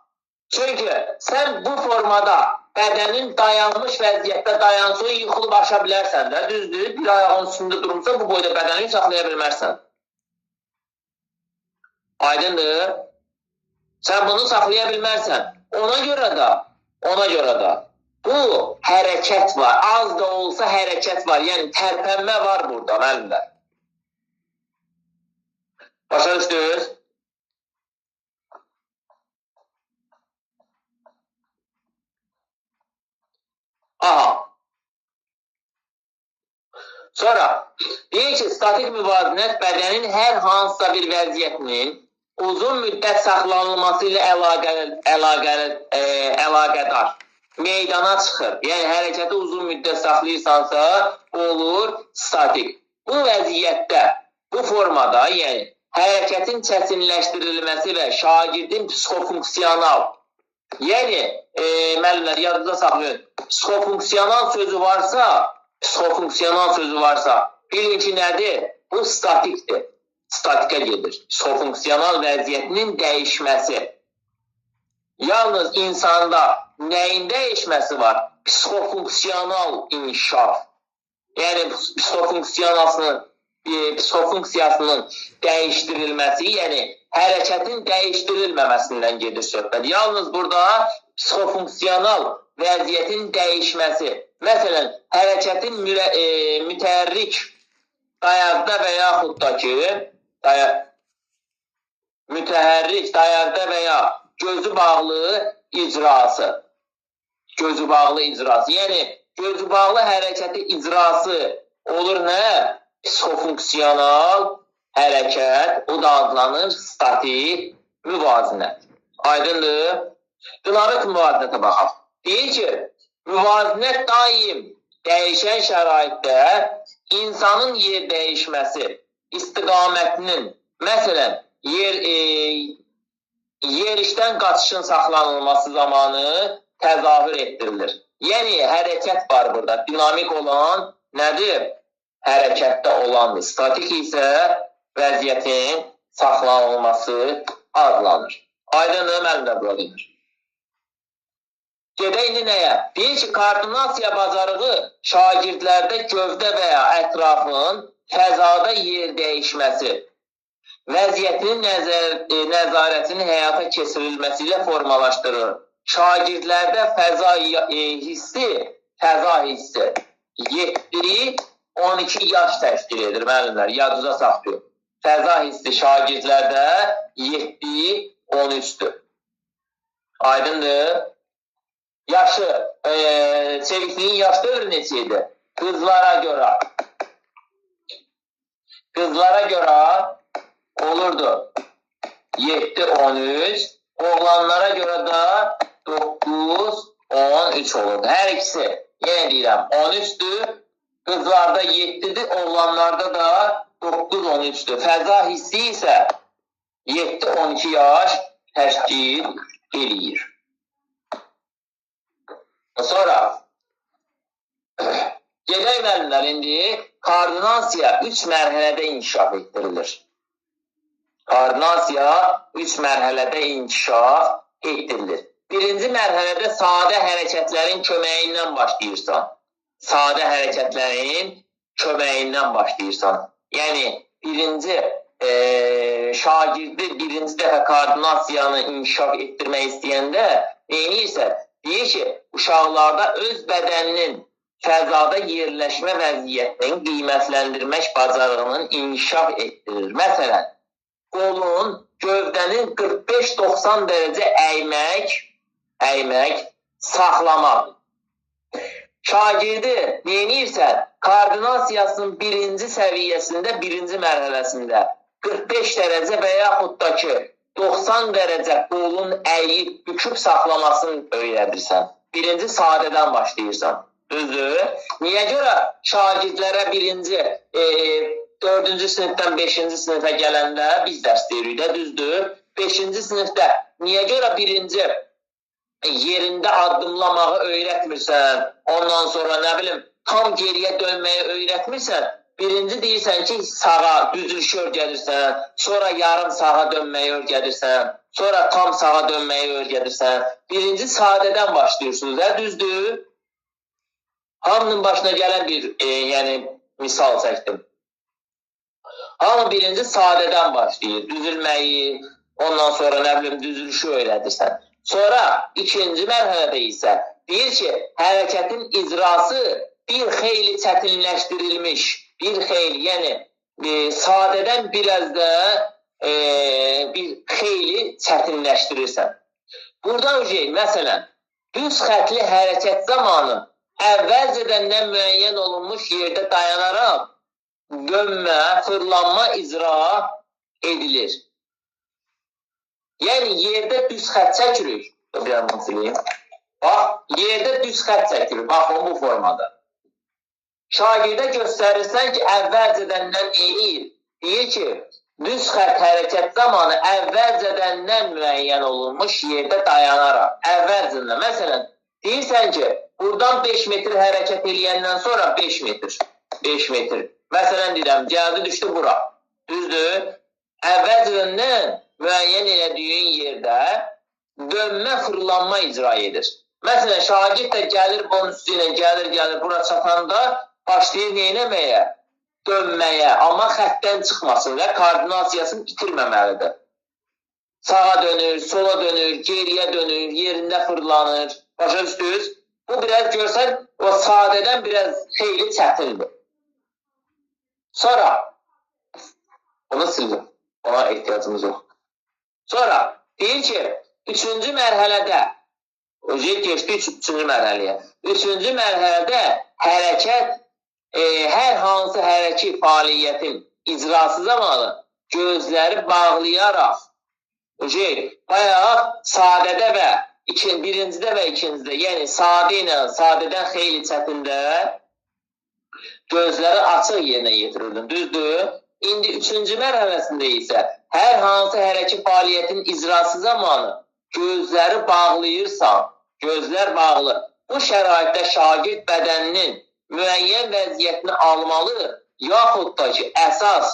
Çünki sən bu formada bədənin dayanmış vəziyyətdə dayansa, yıxılıb aşa bilərsən də, düzdür? Bir ayağın üstündə durmuşsa, bu boyda bədəni saxlaya bilmərsən. Aydındır? Sən bunu saxlaya bilmərsən. Ona görə də, Bu, hərəkət var. Az da olsa hərəkət var. Yəni, tərpənmə var burada, müəllimlər. Başa düşdünüz? Aha. Sonra, deyir ki, statik müvazinət bədənin hər hansısa bir vəziyyətinin uzun müddət saxlanılması ilə əlaqədar meydana çıxır. Yəni, hərəkəti uzun müddət saxlayırsansa, olur statik. Bu vəziyyətdə, bu formada, yəni, hərəkətin çətinləşdirilməsi və şagirdin psixofunksiyonal, yəni, müəllimlər, yadınızda saxlayın, psixofunksiyonal sözü varsa, bilin ki, nədir? Bu statikdir. Statikə gedir. Psixofunksiyonal vəziyyətinin dəyişməsi. Yalnız insanda nəyin dəyişməsi var? Psixofunksiyonal inkişaf. Yəni, psixofunksiyasının dəyişdirilməsi, yəni hərəkətin dəyişdirilməməsindən gedir söhbət. Yalnız burada psixofunksiyonal vəziyyətin dəyişməsi. Məsələn, hərəkətin mütəhərrik dayaqda və yaxud da ki, mütəhərrik dayaqda və ya gözü bağlı icrası. Gözü bağlı icrası. Yəni, gözü bağlı hərəkəti icrası olur nə? Psixofunksiyonal hərəkət, o da adlanır statik müvazinət. Aydındır? Dinamik müvazinətə baxaq. Deyir ki, müvazinət daim dəyişən şəraitdə insanın yer dəyişməsi, istiqamətinin, məsələn, yerişdən qaçışın saxlanılması zamanı təzahür etdirilir. Yəni, hərəkət var burada. Dinamik olan nədir? Hərəkətdə olandır. Statik isə vəziyyətin saxlanılması adlanır. Aydındır, müəllimlər, bura denir. Gedək indi nəyə? Deyir ki, koordinasiya bacarığı şagirdlərdə gövdə və ya ətrafın fəzada yer dəyişməsi, vəziyyətinin nəzarətinin həyata keçirilməsi ilə formalaşdırır. Şagirdlərdə fəza hissi 7-12 yaş təşkil edir, müəllimlər, yadınıza saxlayın. Fəza hissi şagirdlərdə 7-13-dür. Aydındır? Yaşı, çevikliyin yaş dövrü neçə idi? Qızlara görə. Qızlara görə olurdu 7-13, oğlanlara görə də 9-13 olurdu. Hər ikisi, yenə deyirəm, 13-dür, qızlarda 7-dir, oğlanlarda da 9-13-dür. Fəza hissi isə 7-12 yaş təşkil eləyir. Sonra, gedək müəllimlər, indi koordinasiya 3 mərhələdə inkişaf etdirilir. Koordinasiya 3 mərhələdə inkişaf etdirilir. Birinci mərhələdə sadə hərəkətlərin köməyindən başlayırsan. Sadə hərəkətlərin köməyindən başlayırsan. Yəni, birinci şagirdi birinci dəfə koordinasiyanı inkişaf etdirmək istəyəndə neynirsə, deyir ki, uşaqlarda öz bədəninin fəzada yerləşmə vəziyyətinin qiymətləndirmək bacarığının inkişaf etdirir. Məsələn, qolun gövdənin 45-90 dərəcə əymək, saxlamaq. Şagirdi neynirsə, koordinasiyasının birinci səviyyəsində, birinci mərhələsində 45 dərəcə və yaxud da ki, 90 dərəcə qolun əyib, büküb saxlamasını öyrədirsən. Birinci sadədən başlayırsan. Düzdür? Niyə görə şagirdlərə birinci, 4-cü sinifdən 5-ci sinifə gələndə biz dərs deyirik də, düzdür? 5-ci sinifdə niyə görə birinci yerində addımlamağı öyrətmirsən, ondan sonra nə bilim, tam geriyə dönməyi öyrətmirsən, birinci deyirsən ki, sağa düzülüşü öyrədirsən, sonra yarım sağa dönməyi öyrədirsən, sonra tam sağa dönməyi öyrədirsən. Birinci sadədən başlayırsınız, hə, düzdür? Hamının başına gələn bir yəni, misal çəkdim. Hamı birinci sadədən başlayır, düzülməyi, ondan sonra nə bilim, düzülüşü öyrədirsən. Sonra ikinci mərhələdə isə Deyir ki, hərəkətin icrası bir xeyli çətinləşdirilmiş, bir xeyli, yəni sadədən biraz da bir xeyli çətinləşdirirsən. Burada məsələn, düz xətli hərəkət zamanı əvvəlcədən müəyyən olunmuş yerdə dayanaraq dönmə, fırlanma icra edilir. Yəni, yerdə düz xət çəkirik. Bir yandan sileyim. Bax, yerdə düz xət çəkirik. Bax, o bu formada. Şagirdə göstərirsən ki, əvvəlcədən nə eləyir? Deyir ki, düz xət hərəkət zamanı əvvəlcədən müəyyən olunmuş yerdə dayanaraq. Əvvəlcədən. Məsələn, deyirsən ki, buradan 5 metr hərəkət eləyəndən sonra 5 metr. 5 metr. Məsələn, deyirəm, gəldi, düşdü bura. Düzdür? Əvvəlcədən müəyyən elədiyin yerdə dönmə, fırlanma icra edir. Məsələn, şagird də gəlir bunun üstü ilə, gəlir, gəlir, bura çatanda başlayır neynəməyə? Dönməyə, amma xətdən çıxmasın və koordinasiyasını itirməməlidir. Sağa dönür, sola dönür, geriyə dönür, yerində fırlanır. Başa düşdünüz? Bu biraz görsən, o sadədən biraz xeyli çətindir. Sonra, onu sildim. Ona ehtiyacımız yox. Sonra, deyir ki, üçüncü mərhələdə, keçdi üçüncü mərhələyə. Üçüncü mərhələdə hərəkət, hər hansı hərəki fəaliyyətin icrası zamanı gözləri bağlayaraq, bayaq sadədə və birincidə və ikincidə, yəni sadə ilə, sadədən xeyli çətində gözləri açıq yerinə yetirirdin, düzdür? İndi üçüncü mərhələsində isə hər hansı hərəki fəaliyyətin icrası zamanı gözləri bağlayırsan, gözlər bağlı. Bu şəraitdə şagird bədəninin müəyyən vəziyyətini almalı, yaxud da ki, əsas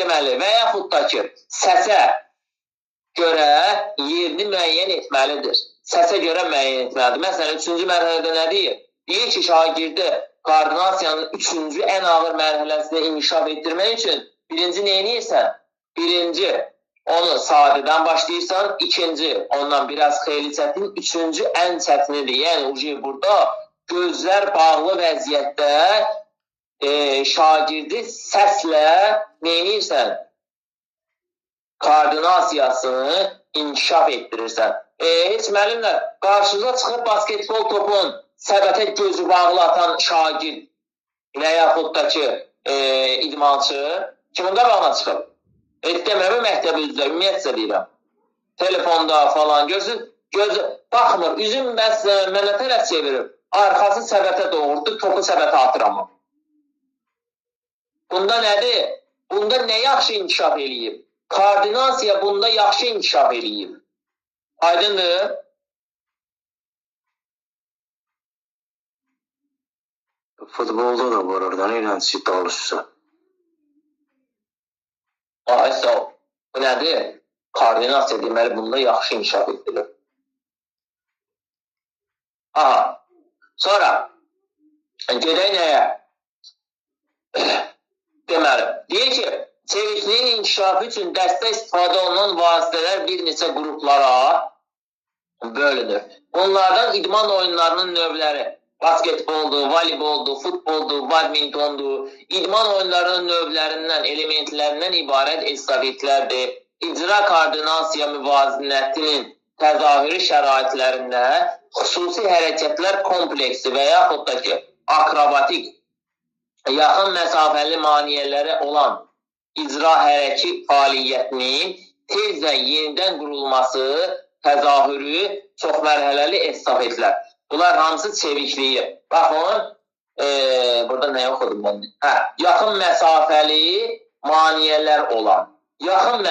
deməli və yaxud da ki, səsə görə yerini müəyyən etməlidir. Səsə görə müəyyən etməlidir. Məsələn, üçüncü mərhələdə nə deyir? Deyir ki, şagirdi koordinasiyanın üçüncü ən ağır mərhələsini inkişaf etdirmək üçün birinci nə edirsən? Birinci, onu sadədən başlayırsan, ikinci, ondan biraz xeyli çətin, üçüncü ən çətinidir. Yəni, burada gözlər bağlı vəziyyətdə şagirdi səslə nə edirsən? Koordinasiyasını inkişaf etdirirsən. Heç müəllimlər, qarşınıza çıxıb basketbol topun səbətə gözü bağlı atan şagird və yaxud da ki, idmançı kimin qabağına çıxıb? Demirəm, məktəb üzrə, ümumiyyətcə deyirəm. Telefonda falan görürsün, gözü baxmır, üzüm mənə tərəf çevirib, arxası səbətə doğurdu, topu səbətə atır amma. Bunda nədir? Bunda nə yaxşı inkişaf eləyib? Koordinasiya bunda yaxşı inkişaf eləyib. Aydındır? Futbolda da var orada, nə ilə dalışsa. Ay, sağ ol. Bu nədir? Koordinasiya deməli, bunda yaxşı inkişaf etdirir. Aha. Sonra, gedək nəyə? Deməli, deyir ki, çevikliyin inkişafı üçün dəstə istifadə olunan vasitələr bir neçə qruplara bölünür. Bunlardan idman oyunlarının növləri basketboldur, voleyboldur, futboldur, badmintondur. İdman oyunlarının növlərindən, elementlərindən ibarət estafetlərdir. İcra koordinasiya müvazinətinin təzahürü şəraitlərində xüsusi hərəkətlər kompleksi və yaxud da ki, akrobatik, yaxın məsafəli maneələrə olan icra hərəki fəaliyyətinin tez və yenidən qurulması təzahürü çoxmərhələli estafetlər. Bunlar hamısı çevikliyi. Baxın, burada nə oxudum mən? Hə, yaxın məsafəli maneələr olan. Yaxın,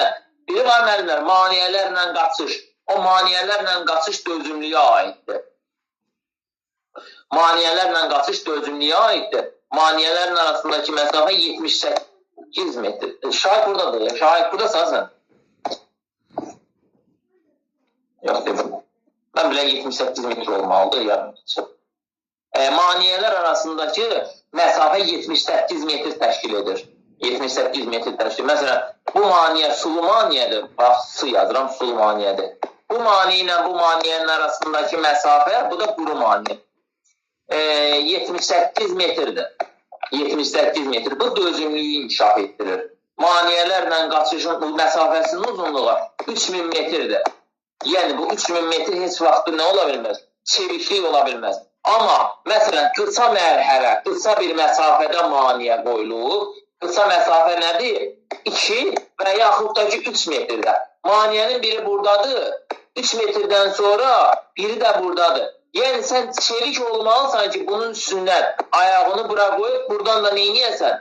biri var müəllimlər, maneələrlə qaçış. O maneələrlə qaçış dözümlüyə aiddir. Maneələrlə qaçış dözümlüyə aiddir. Maneələrin arasındakı məsafə 78 metr. Şahid buradadır. Şahid buradasan sən. Yox, dedim. Mən bilən 78 metr olmalıdır. Yəni. Maneələr arasındakı məsafə 78 metr təşkil edir. 78 metr təşkil edir. Məsələn, bu maneə sulu maneədir. Bax, su yazıram, sulu maneədir. Bu mane ilə bu maniyənin arasındakı məsafə, bu da quru maniyə. 78 metrdir. 78 metr. Bu dözümlüyü inkişaf etdirir. Maniyələrlə qaçışın məsafəsinin uzunluğu 3000 metrdir. Yəni bu 3000 metr heç vaxt nə ola bilməz? Çeviklik ola bilməz. Amma məsələn qısa mərhələ, qısa bir məsafədə maniyə qoyulub. Qısa məsafə nədir? 2 və yaxud da ki 3 metrdə. Maniyənin biri buradadır. 3 metrdən sonra biri də buradadır. Yəni sən çevik olmalısan ki, bunun üstündən ayağını bura qoyub buradan da nə eləyəsən?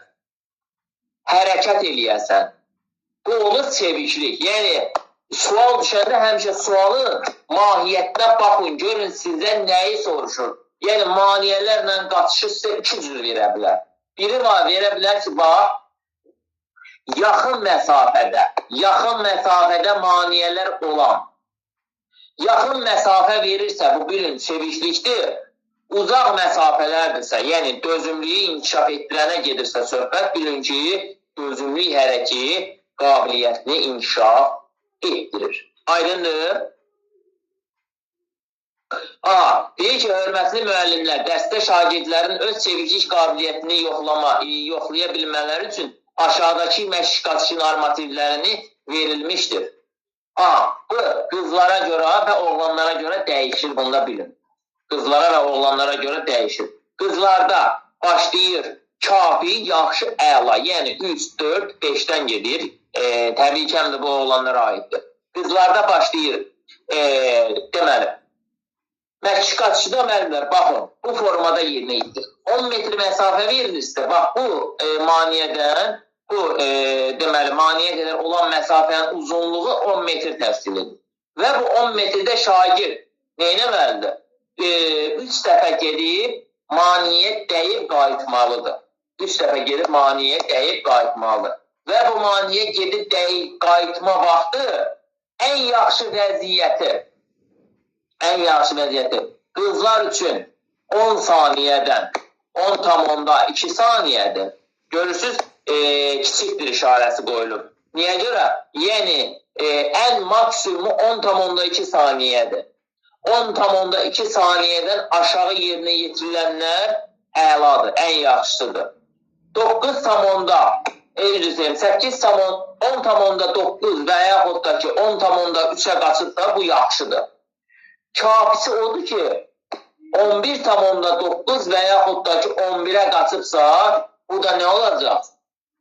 Hərəkət eləyəsən. Bu olur çeviklik. Yəni sual düşəndə həmişə sualın mahiyyətinə baxın, görün sizə nəyi soruşur. Yəni maniyələrlə qaçışı sizə iki cür verə bilər. Biri var, verə bilər ki, bax, yaxın məsafədə maniyələr olan. Yaxın məsafə verirsə, bu bilin çeviklikdir. Uzaq məsafələrdirsə, yəni dözümlüyü inkişaf etdirənə gedirsə söhbət, bilin ki, dözümlük hərəki qabiliyyətini inkişaf etdirir. Aydındır? A. Deyir ki, hörmətli müəllimlər, dərsdə şagirdlərin öz çeviklik qabiliyyətini yoxlaya bilmələri üçün aşağıdakı məşq qaçışı normativlərini verilmişdir. A. B. Qızlara görə və oğlanlara görə dəyişir, bunu da bilin. Qızlara və oğlanlara görə dəyişir. Qızlarda başlayır kafi, yaxşı, əla, yəni 3, 4, 5-dən gedir. Təbii ki, həm də bu oğlanlara aiddir. Qızlarda başlayır, deməli, məşq qaçışda müəllimlər, baxın, bu formada yerinə yetirir. 10 metr məsafə verilirsə, bax, bu maniyədən, bu deməli, maniyə qədər olan məsafənin uzunluğu 10 metr təşkil edir. Və bu 10 metrdə şagird nə etməlidir? 3 dəfə gedib maniyə dəyib qayıtmalıdır. 3 dəfə gedib maniyə dəyib qayıtmalıdır. Və bu maniyə gedib dəyib qayıtma vaxtı ən yaxşı vəziyyəti, qızlar üçün 10 saniyədən 10,2 saniyədir. Görürsünüz, kiçik bir işarəsi qoyulub. Niyə görə? Yəni, ən maksimumu 10,2 saniyədir. 10,2 saniyədən aşağı yerinə yetirilənlər əladır, ən yaxşısıdır. 10,9 və yaxud da ki 10,3-ə qaçıbsa bu yaxşıdır. Kafisi odur ki 11,9 və yaxud da ki 11-ə qaçıbsa bu da nə olacaq?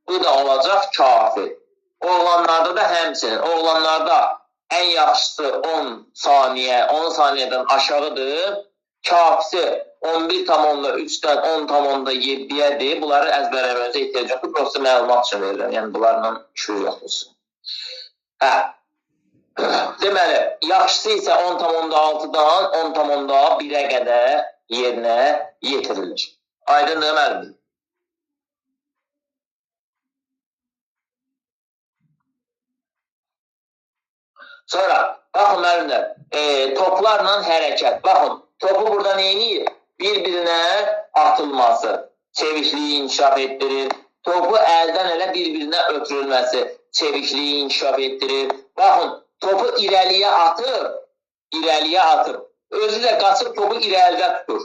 Bu da olacaq kafi. Oğlanlarda da həmçinin. Oğlanlarda ən yaxşısı 10 saniyə, 10 saniyədən aşağıdır. Kafisi 11,3-dən 10,7-yədir. Bunları əzbərləməyinizə ehtiyac yoxdur. Prosta məlumat üçün verirəm. Yəni bunlarla işiniz yoxdur. Hə. Deməli, yaxşısı isə 10,6-dan 10,1-ə qədər yerinə yetirilir. Aydındır müəllim? Sonra, baxın müəllimlər, toplarla hərəkət. Baxın, topu burada nə edir? Bir-birinə atılması, çevikliyi inkişaf etdirir. Topu əldən ələ bir-birinə ötürülməsi, çevikliyi inkişaf etdirir. Baxın, topu irəliyə atıb, özü də qaçıb topu irəlidə tutur.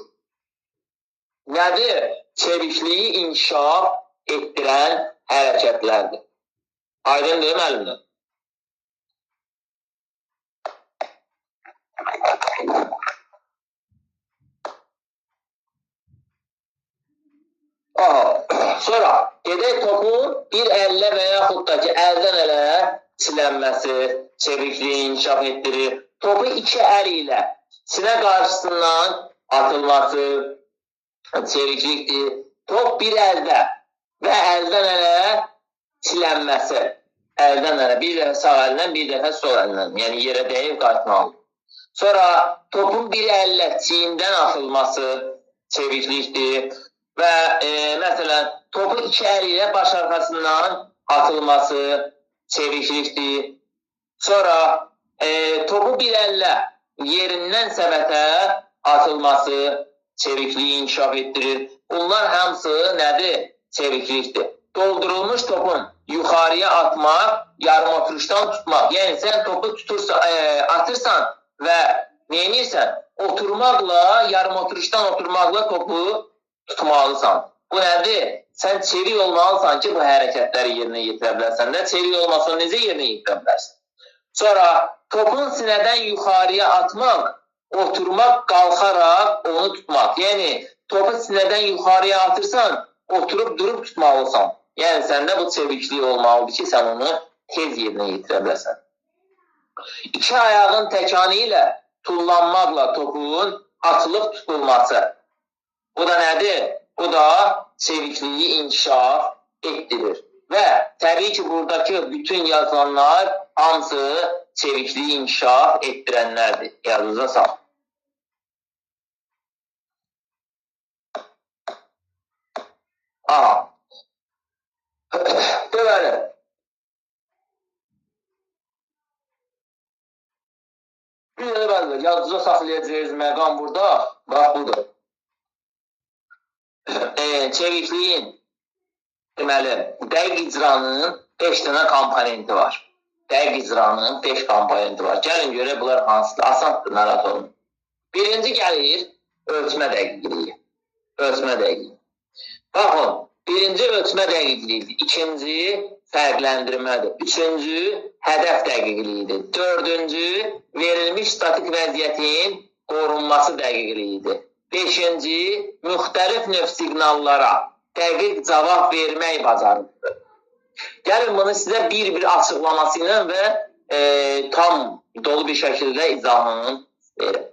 Nədir? Çevikliyi inkişaf etdirən hərəkətlərdir. Aydındır müəllimlər? Aha. Sonra gedək topun bir əllə və yaxud da ki əldən ələ çilənməsi, çevikliyi inkişaf etdirir. Topu iki əl ilə sinə qarşısından atılması çeviklikdir. Top bir əldə və əldən ələ çilənməsi. Əldən ələ, bir dəfə sağ əllə, bir dəfə sol əllə, yəni yerə dəyib qayıtmalı. Sonra topun bir əllə çiyindən atılması çeviklikdir. Və məsələn, topu iki əl ilə baş arxasından atılması çeviklikdir. Sonra topu bir əllə yerindən səbətə atılması çevikliyi inkişaf etdirir. Bunlar hamısı nədir? Çeviklikdir. Doldurulmuş topun Yuxarıya atmaq, yarım oturuşdan tutmaq. Yəni, sən topu tutursan, atırsan və neynirsən? Oturmaqla, yarım oturuşdan oturmaqla topu tutmalısan. Bu nədir? Sən çevik olmalısan ki, bu hərəkətləri yerinə yetirə bilərsən də. Çevik olmasan necə yerinə yetirə bilərsən? Sonra topun sinədən yuxarıya atmaq, oturmaq, qalxaraq onu tutmaq. Yəni, topu sinədən yuxarıya atırsan, oturub durub tutmalısan. Yəni, səndə bu çeviklik olmalıdır ki, sən onu tez yerinə yetirə biləsən. İki ayağın təkanı ilə tullanmaqla topun atılıb tutulması. Bu da nədir? Bu da çevikliyi inkişaf etdirir. Və təbii ki, buradakı bütün yazılanlar hamısı çevikliyi inkişaf etdirənlərdir. Yadınıza sağ. Aha. Deməli, bir də bəli, yadınıza saxlayacağınız məqam burada, bax budur. Çevikliyin, deməli, dəqiq icranın 5 dənə komponenti var. Dəqiq icranın 5 komponenti var. Gəlin görək, bunlar hansıdır? Asandır, narahat olun. Birinci gəlir, ölçmə dəqiqliyi. Ölçmə dəqiqliyi. Baxın, birinci ölçmə dəqiqliyidir, ikinci fərqləndirmədir, üçüncü hədəf dəqiqliyidir, dördüncü verilmiş statik vəziyyətin qorunması dəqiqliyidir, beşinci müxtəlif növ siqnallara dəqiq cavab vermək bacarıqdır. Gəlin bunu sizə bir-bir açıqlaması ilə və tam dolu bir şəkildə izahını verim.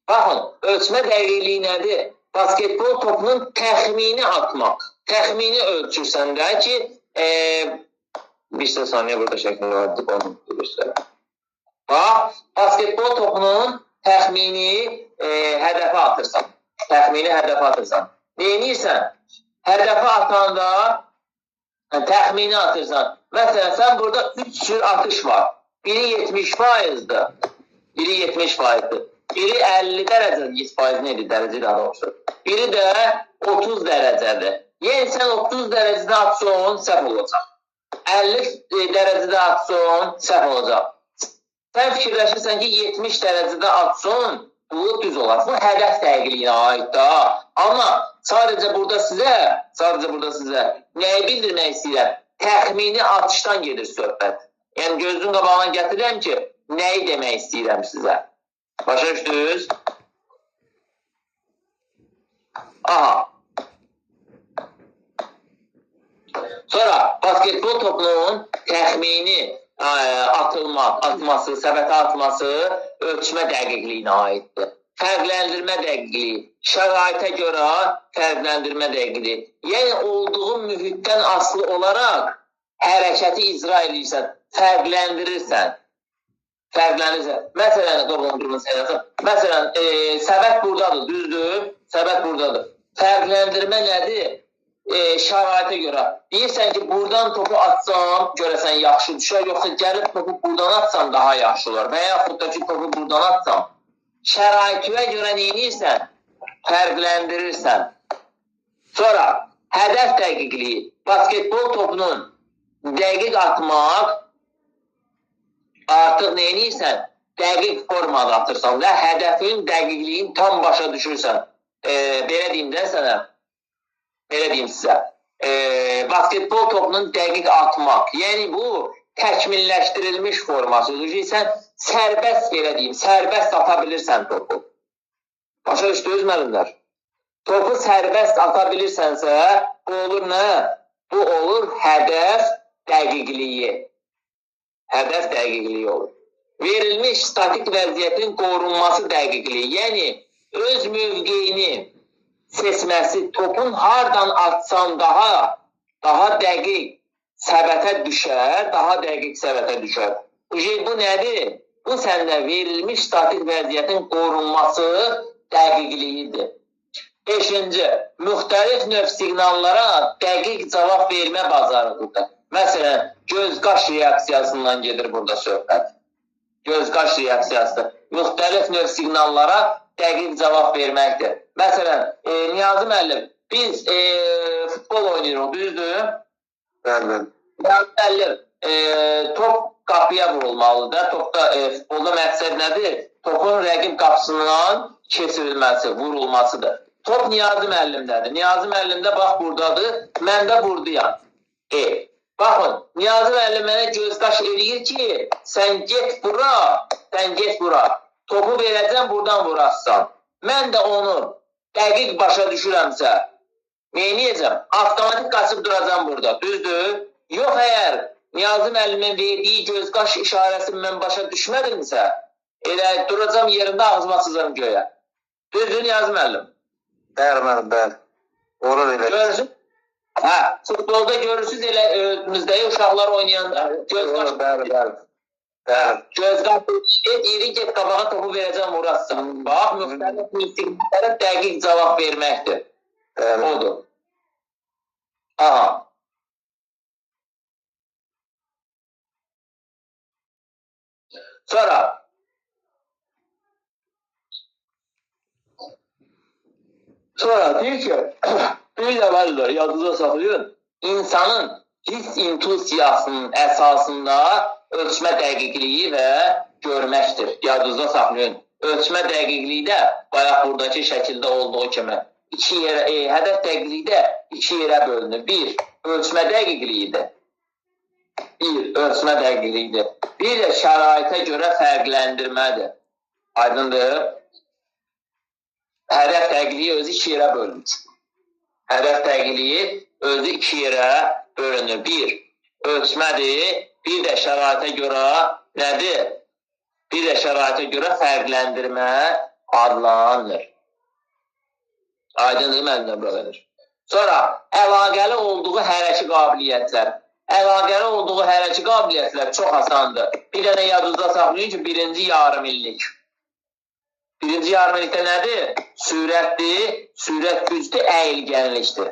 Baxın, ölçmə dəqiqliyi nədir? Basketbol topunun təxmini atmaq. Təxmini ölçürsən də ki, bir saniyə burada şəkil vardı, onu göstərəm. Bax, basketbol topunun təxmini hədəfə atırsan. Təxmini hədəfə atırsan. Neynirsən? Hədəfə atanda təxmini atırsan. Məsələn, sən burada 3 cür atış var. Biri 70%-dir. Biri 70%-dir. Biri 50 dərəcədir, 100% nədir, dərəcə daha doğrusu. Biri də 30 dərəcədir. Yəni, sən 30 dərəcədə atsan, səhv olacaq. 50 dərəcədə atsan, səhv olacaq. Sən fikirləşirsən ki, 70 dərəcədə atsan, bu düz olar. Bu hədəf dəqiqliyinə aid da. Amma sadəcə burada sizə nəyi bildirmək istəyirəm? Təxmini atışdan gedir söhbət. Yəni, gözünün qabağına gətirirəm ki, nəyi demək istəyirəm sizə. Başa düşdünüz? Aha. Sonra basketbol topunun təxmini atması, səbətə atması ölçmə dəqiqliyinə aiddir. Fərqləndirmə dəqiqliyi, şəraitə görə fərqləndirmə dəqiqliyi. Yəni, olduğu mühitdən asılı olaraq hərəkəti icra edirsən, fərqləndirirsən. Fərqlənirsən. Məsələn, məsələn, səbət buradadır, düzdür? Səbət buradadır. Fərqləndirmə nədir? Şəraitə görə. Deyirsən ki, buradan topu atsam, görəsən yaxşı düşər, yoxsa gəlib topu buradan atsam daha yaxşı olar və yaxud da ki, topu buradan atsam. Şəraitə görə neynirsən? Fərqləndirirsən. Sonra, hədəf dəqiqliyi. Basketbol topunun dəqiq atmaq artıq neynirsən? Dəqiq formada atırsan və hədəfin dəqiqliyini tam başa düşürsən. Belə deyim də sənə, belə deyim sizə, basketbol topunun dəqiq atmaq, yəni bu təkmilləşdirilmiş formasıdır ki, sən sərbəst, belə deyim, sərbəst ata bilirsən topu. Başa düşdünüz müəllimlər? Topu sərbəst ata bilirsənsə, bu olur nə? Bu olur hədəf dəqiqliyi. Hədəf dəqiqliyi olur. Verilmiş statik vəziyyətin qorunması dəqiqliyi, yəni öz mövqeyini seçməsi, topun hardan atsan daha dəqiq səbətə düşər, daha dəqiq səbətə düşər. Bu nədir? Bu səndə verilmiş statik vəziyyətin qorunması dəqiqliyidir. Beşinci, müxtəlif növ siqnallara dəqiq cavab vermə bacarığıdır. Məsələn, göz-qaş reaksiyasından gedir burada söhbət. Göz-qaş reaksiyası. Müxtəlif növ siqnallara dəqiq cavab verməkdir. Məsələn, Niyazi müəllim, biz futbol oynayırıq, düzdür? Bəli. Müəllim, top qapıya vurulmalıdır. Topda, futbolda məqsəd nədir? Topun rəqib qapısından keçirilməsi, vurulmasıdır. Top Niyazi müəllimdədir. Niyazi müəllim də bax buradadır. Mən də buradayam. Baxın, Niyazi müəllim mənə göz-qaş eləyir ki, sən get bura, sən get bura. Topu verəcəm, buradan vurarsan. Mən də onu dəqiq başa düşürəmsə, neyniyəcəm? Avtomatik qaçıb duracam burada. Düzdür? Yox, əgər Niyazi müəllimin verdiyi göz-qaş işarəsini mən başa düşmədimsə, elə duracam yerində, ağzıma açacam göyə. Düzdür, Niyazi müəllim? Bəli, müəllim, bəli. Olur elə. Görürsün? Hə, futbolda görürsünüz elə önümüzdəki uşaqlar oynayan göz-qaş. Bəli, bəli. Bəli. Göz-qaş deyir, get qabağa topu verəcəm, vurarsan. Bax, müxtəlif instinktlərə dəqiq cavab verməkdir. Bəli. Odur. Aha. Sonra deyir ki, bir də var, yadınıza saxlayın, insanın hiss intuisiyasının əsasında ölçmə dəqiqliyi və görməkdir. Yadınıza saxlayın. Ölçmə dəqiqliyi də bayaq buradakı şəkildə olduğu kimi iki yerə, hədəf dəqiqliyi də iki yerə bölünür. Bir, ölçmə dəqiqliyidir. Bir, ölçmə dəqiqliyidir. Bir də şəraitə görə fərqləndirmədir. Aydındır? Hədəf dəqiqliyi özü iki yerə bölünür. Hədəf dəqiqliyi özü iki yerə bölünür. Bir, ölçmədir. Bir də şəraitə görə nədir? Bir də şəraitə görə fərqləndirmə adlanır. Aydındır, müəllimlər bura verir. Sonra, əlaqəli olduğu hərəki qabiliyyətlər. Əlaqəli olduğu hərəki qabiliyyətlər çox asandır. Bir dənə yadınızda saxlayın ki, birinci yarım illik. Birinci yarım illikdə nədir? Sürətdir, sürət gücdür, əyilgənlikdir.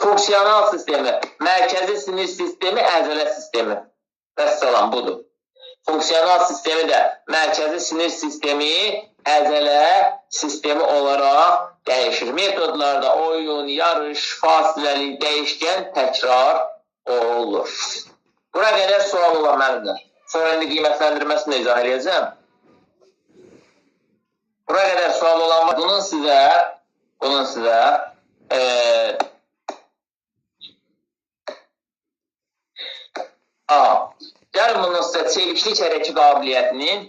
Funksional sistemi, mərkəzi sinir sistemi, əzələ sistemi. Vəssalam, budur. Funksional sistemi də mərkəzi sinir sistemi, əzələ sistemi olaraq dəyişir. Metodlarda oyun, yarış, fasiləli, dəyişkən təkrar olur. Bura qədər sual olan müəllimlər. Sonra indi qiymətləndirməsini də izah edəcəm. Bura qədər sual olan var. Bunun sizə gəlin bunun sizə çeviklik hərəki qabiliyyətinin,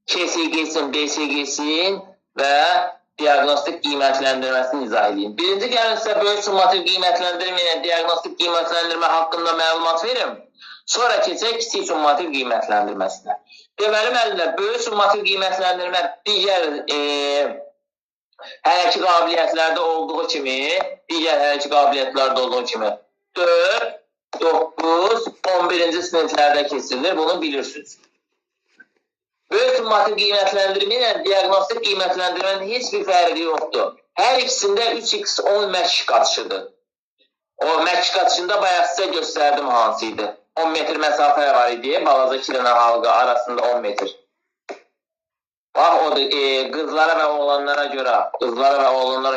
KSG-sin, BSG-sin və diaqnostik qiymətləndirməsini izah edeyim. Birinci, gəlin sizə böyük summativ qiymətləndirmə ilə diaqnostik qiymətləndirmə haqqında məlumat verim. Sonra keçək kiçik summativ qiymətləndirməsinə. Deməli, müəllimlər, böyük summativ qiymətləndirmə digər hərəki qabiliyyətlərdə olduğu kimi, 4, 9, 11-ci siniflərdə keçirilir. Bunu bilirsiniz. Böyük summativ qiymətləndirmə ilə diaqnostik qiymətləndirmənin heç bir fərqi yoxdur. Hər ikisində 3x10 məşq qaçışıdır. O məşq qaçışında bayaq sizə göstərdim hansı idi. 10 metr məsafə var idi. Balaca iki dənə halqa arasında 10 metr. Bax, odur. Qızlara və oğlanlara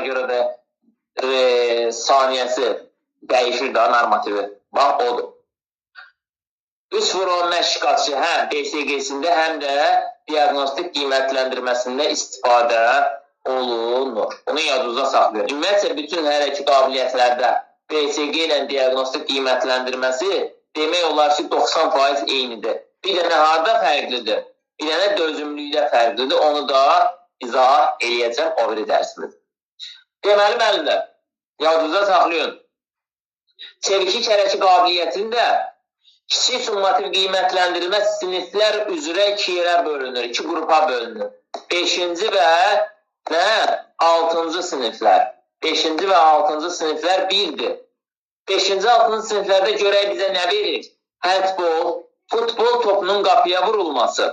görə, də saniyəsi dəyişir daha normativi. Bax, odur. 3 vur 10 məşq qaçışı həm BSG-sində, həm də diaqnostik qiymətləndirməsində istifadə olunur. Bunu yadınızda saxlayın. Ümumiyyətcə, bütün hər iki qabiliyyətlərdə BSG ilə diaqnostik qiymətləndirməsi demək olar ki, 90% eynidir. Bir dənə harda fərqlidir? Bir dənə dözümlükdə fərqlidir. Onu da izah eləyəcəm o biri dərsimizdə. Deməli, müəllimlər, yadınızda saxlayın. Çeviklik hərəki qabiliyyətində kiçik summativ qiymətləndirilmə siniflər üzrə iki yerə bölünür, iki qrupa bölünür. 5-ci və 6-cı siniflər. 5-ci və 6-cı siniflər birdir. 5-ci, 6-cı siniflərdə görək bizə nə verir? Handbol, futbol topunun qapıya vurulması.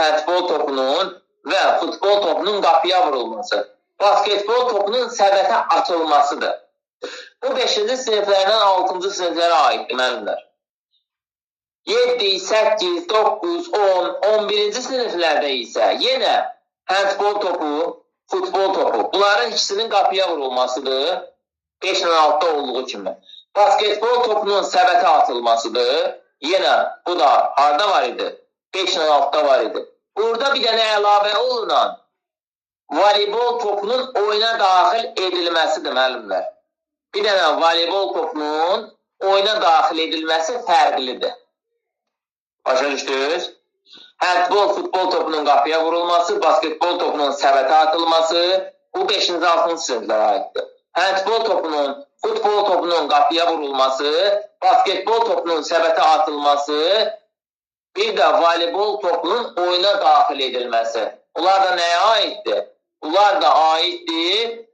Handbol topunun və futbol topunun qapıya vurulması. Basketbol topunun səbətə atılmasıdır. Bu 5-ci siniflərdən 6-cı siniflərə aiddir, müəllimlər. 7, 8, 9, 10, 11-ci siniflərdə isə yenə handbol topu, futbol topu. Bunların ikisinin qapıya vurulmasıdır. 5 ilə 6-da olduğu kimi. Basketbol topunun səbətə atılmasıdır. Yenə bu da harda var idi? 5 ilə 6-da var idi. Burada bir dənə əlavə olunan voleybol topunun oyuna daxil edilməsidir müəllimlər. Bir dənə voleybol topunun oyuna daxil edilməsi fərqlidir. Başa düşdünüz? Handbol, futbol topunun qapıya vurulması, basketbol topunun səbətə atılması bu 5-ci, 6-cı siniflərə aiddir. Handbol topunun, futbol topunun qapıya vurulması, basketbol topunun səbətə atılması, bir də voleybol topunun oyuna daxil edilməsi. Bunlar da nəyə aiddir? Bunlar da aiddir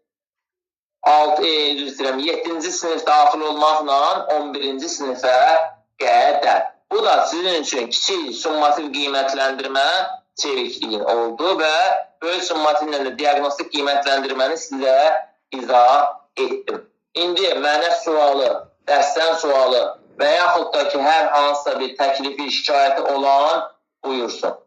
7-ci sinif daxil olmaqla 11-ci sinifə qədər. Bu da sizin üçün kiçik summativ qiymətləndirmə çevikliyin oldu və böyük summativlə də diaqnostik qiymətləndirməni sizə izah etdim. İndi mənə sualı, dərsdən sualı və yaxud da ki, hər hansısa bir təklifi, şikayəti olan buyursun.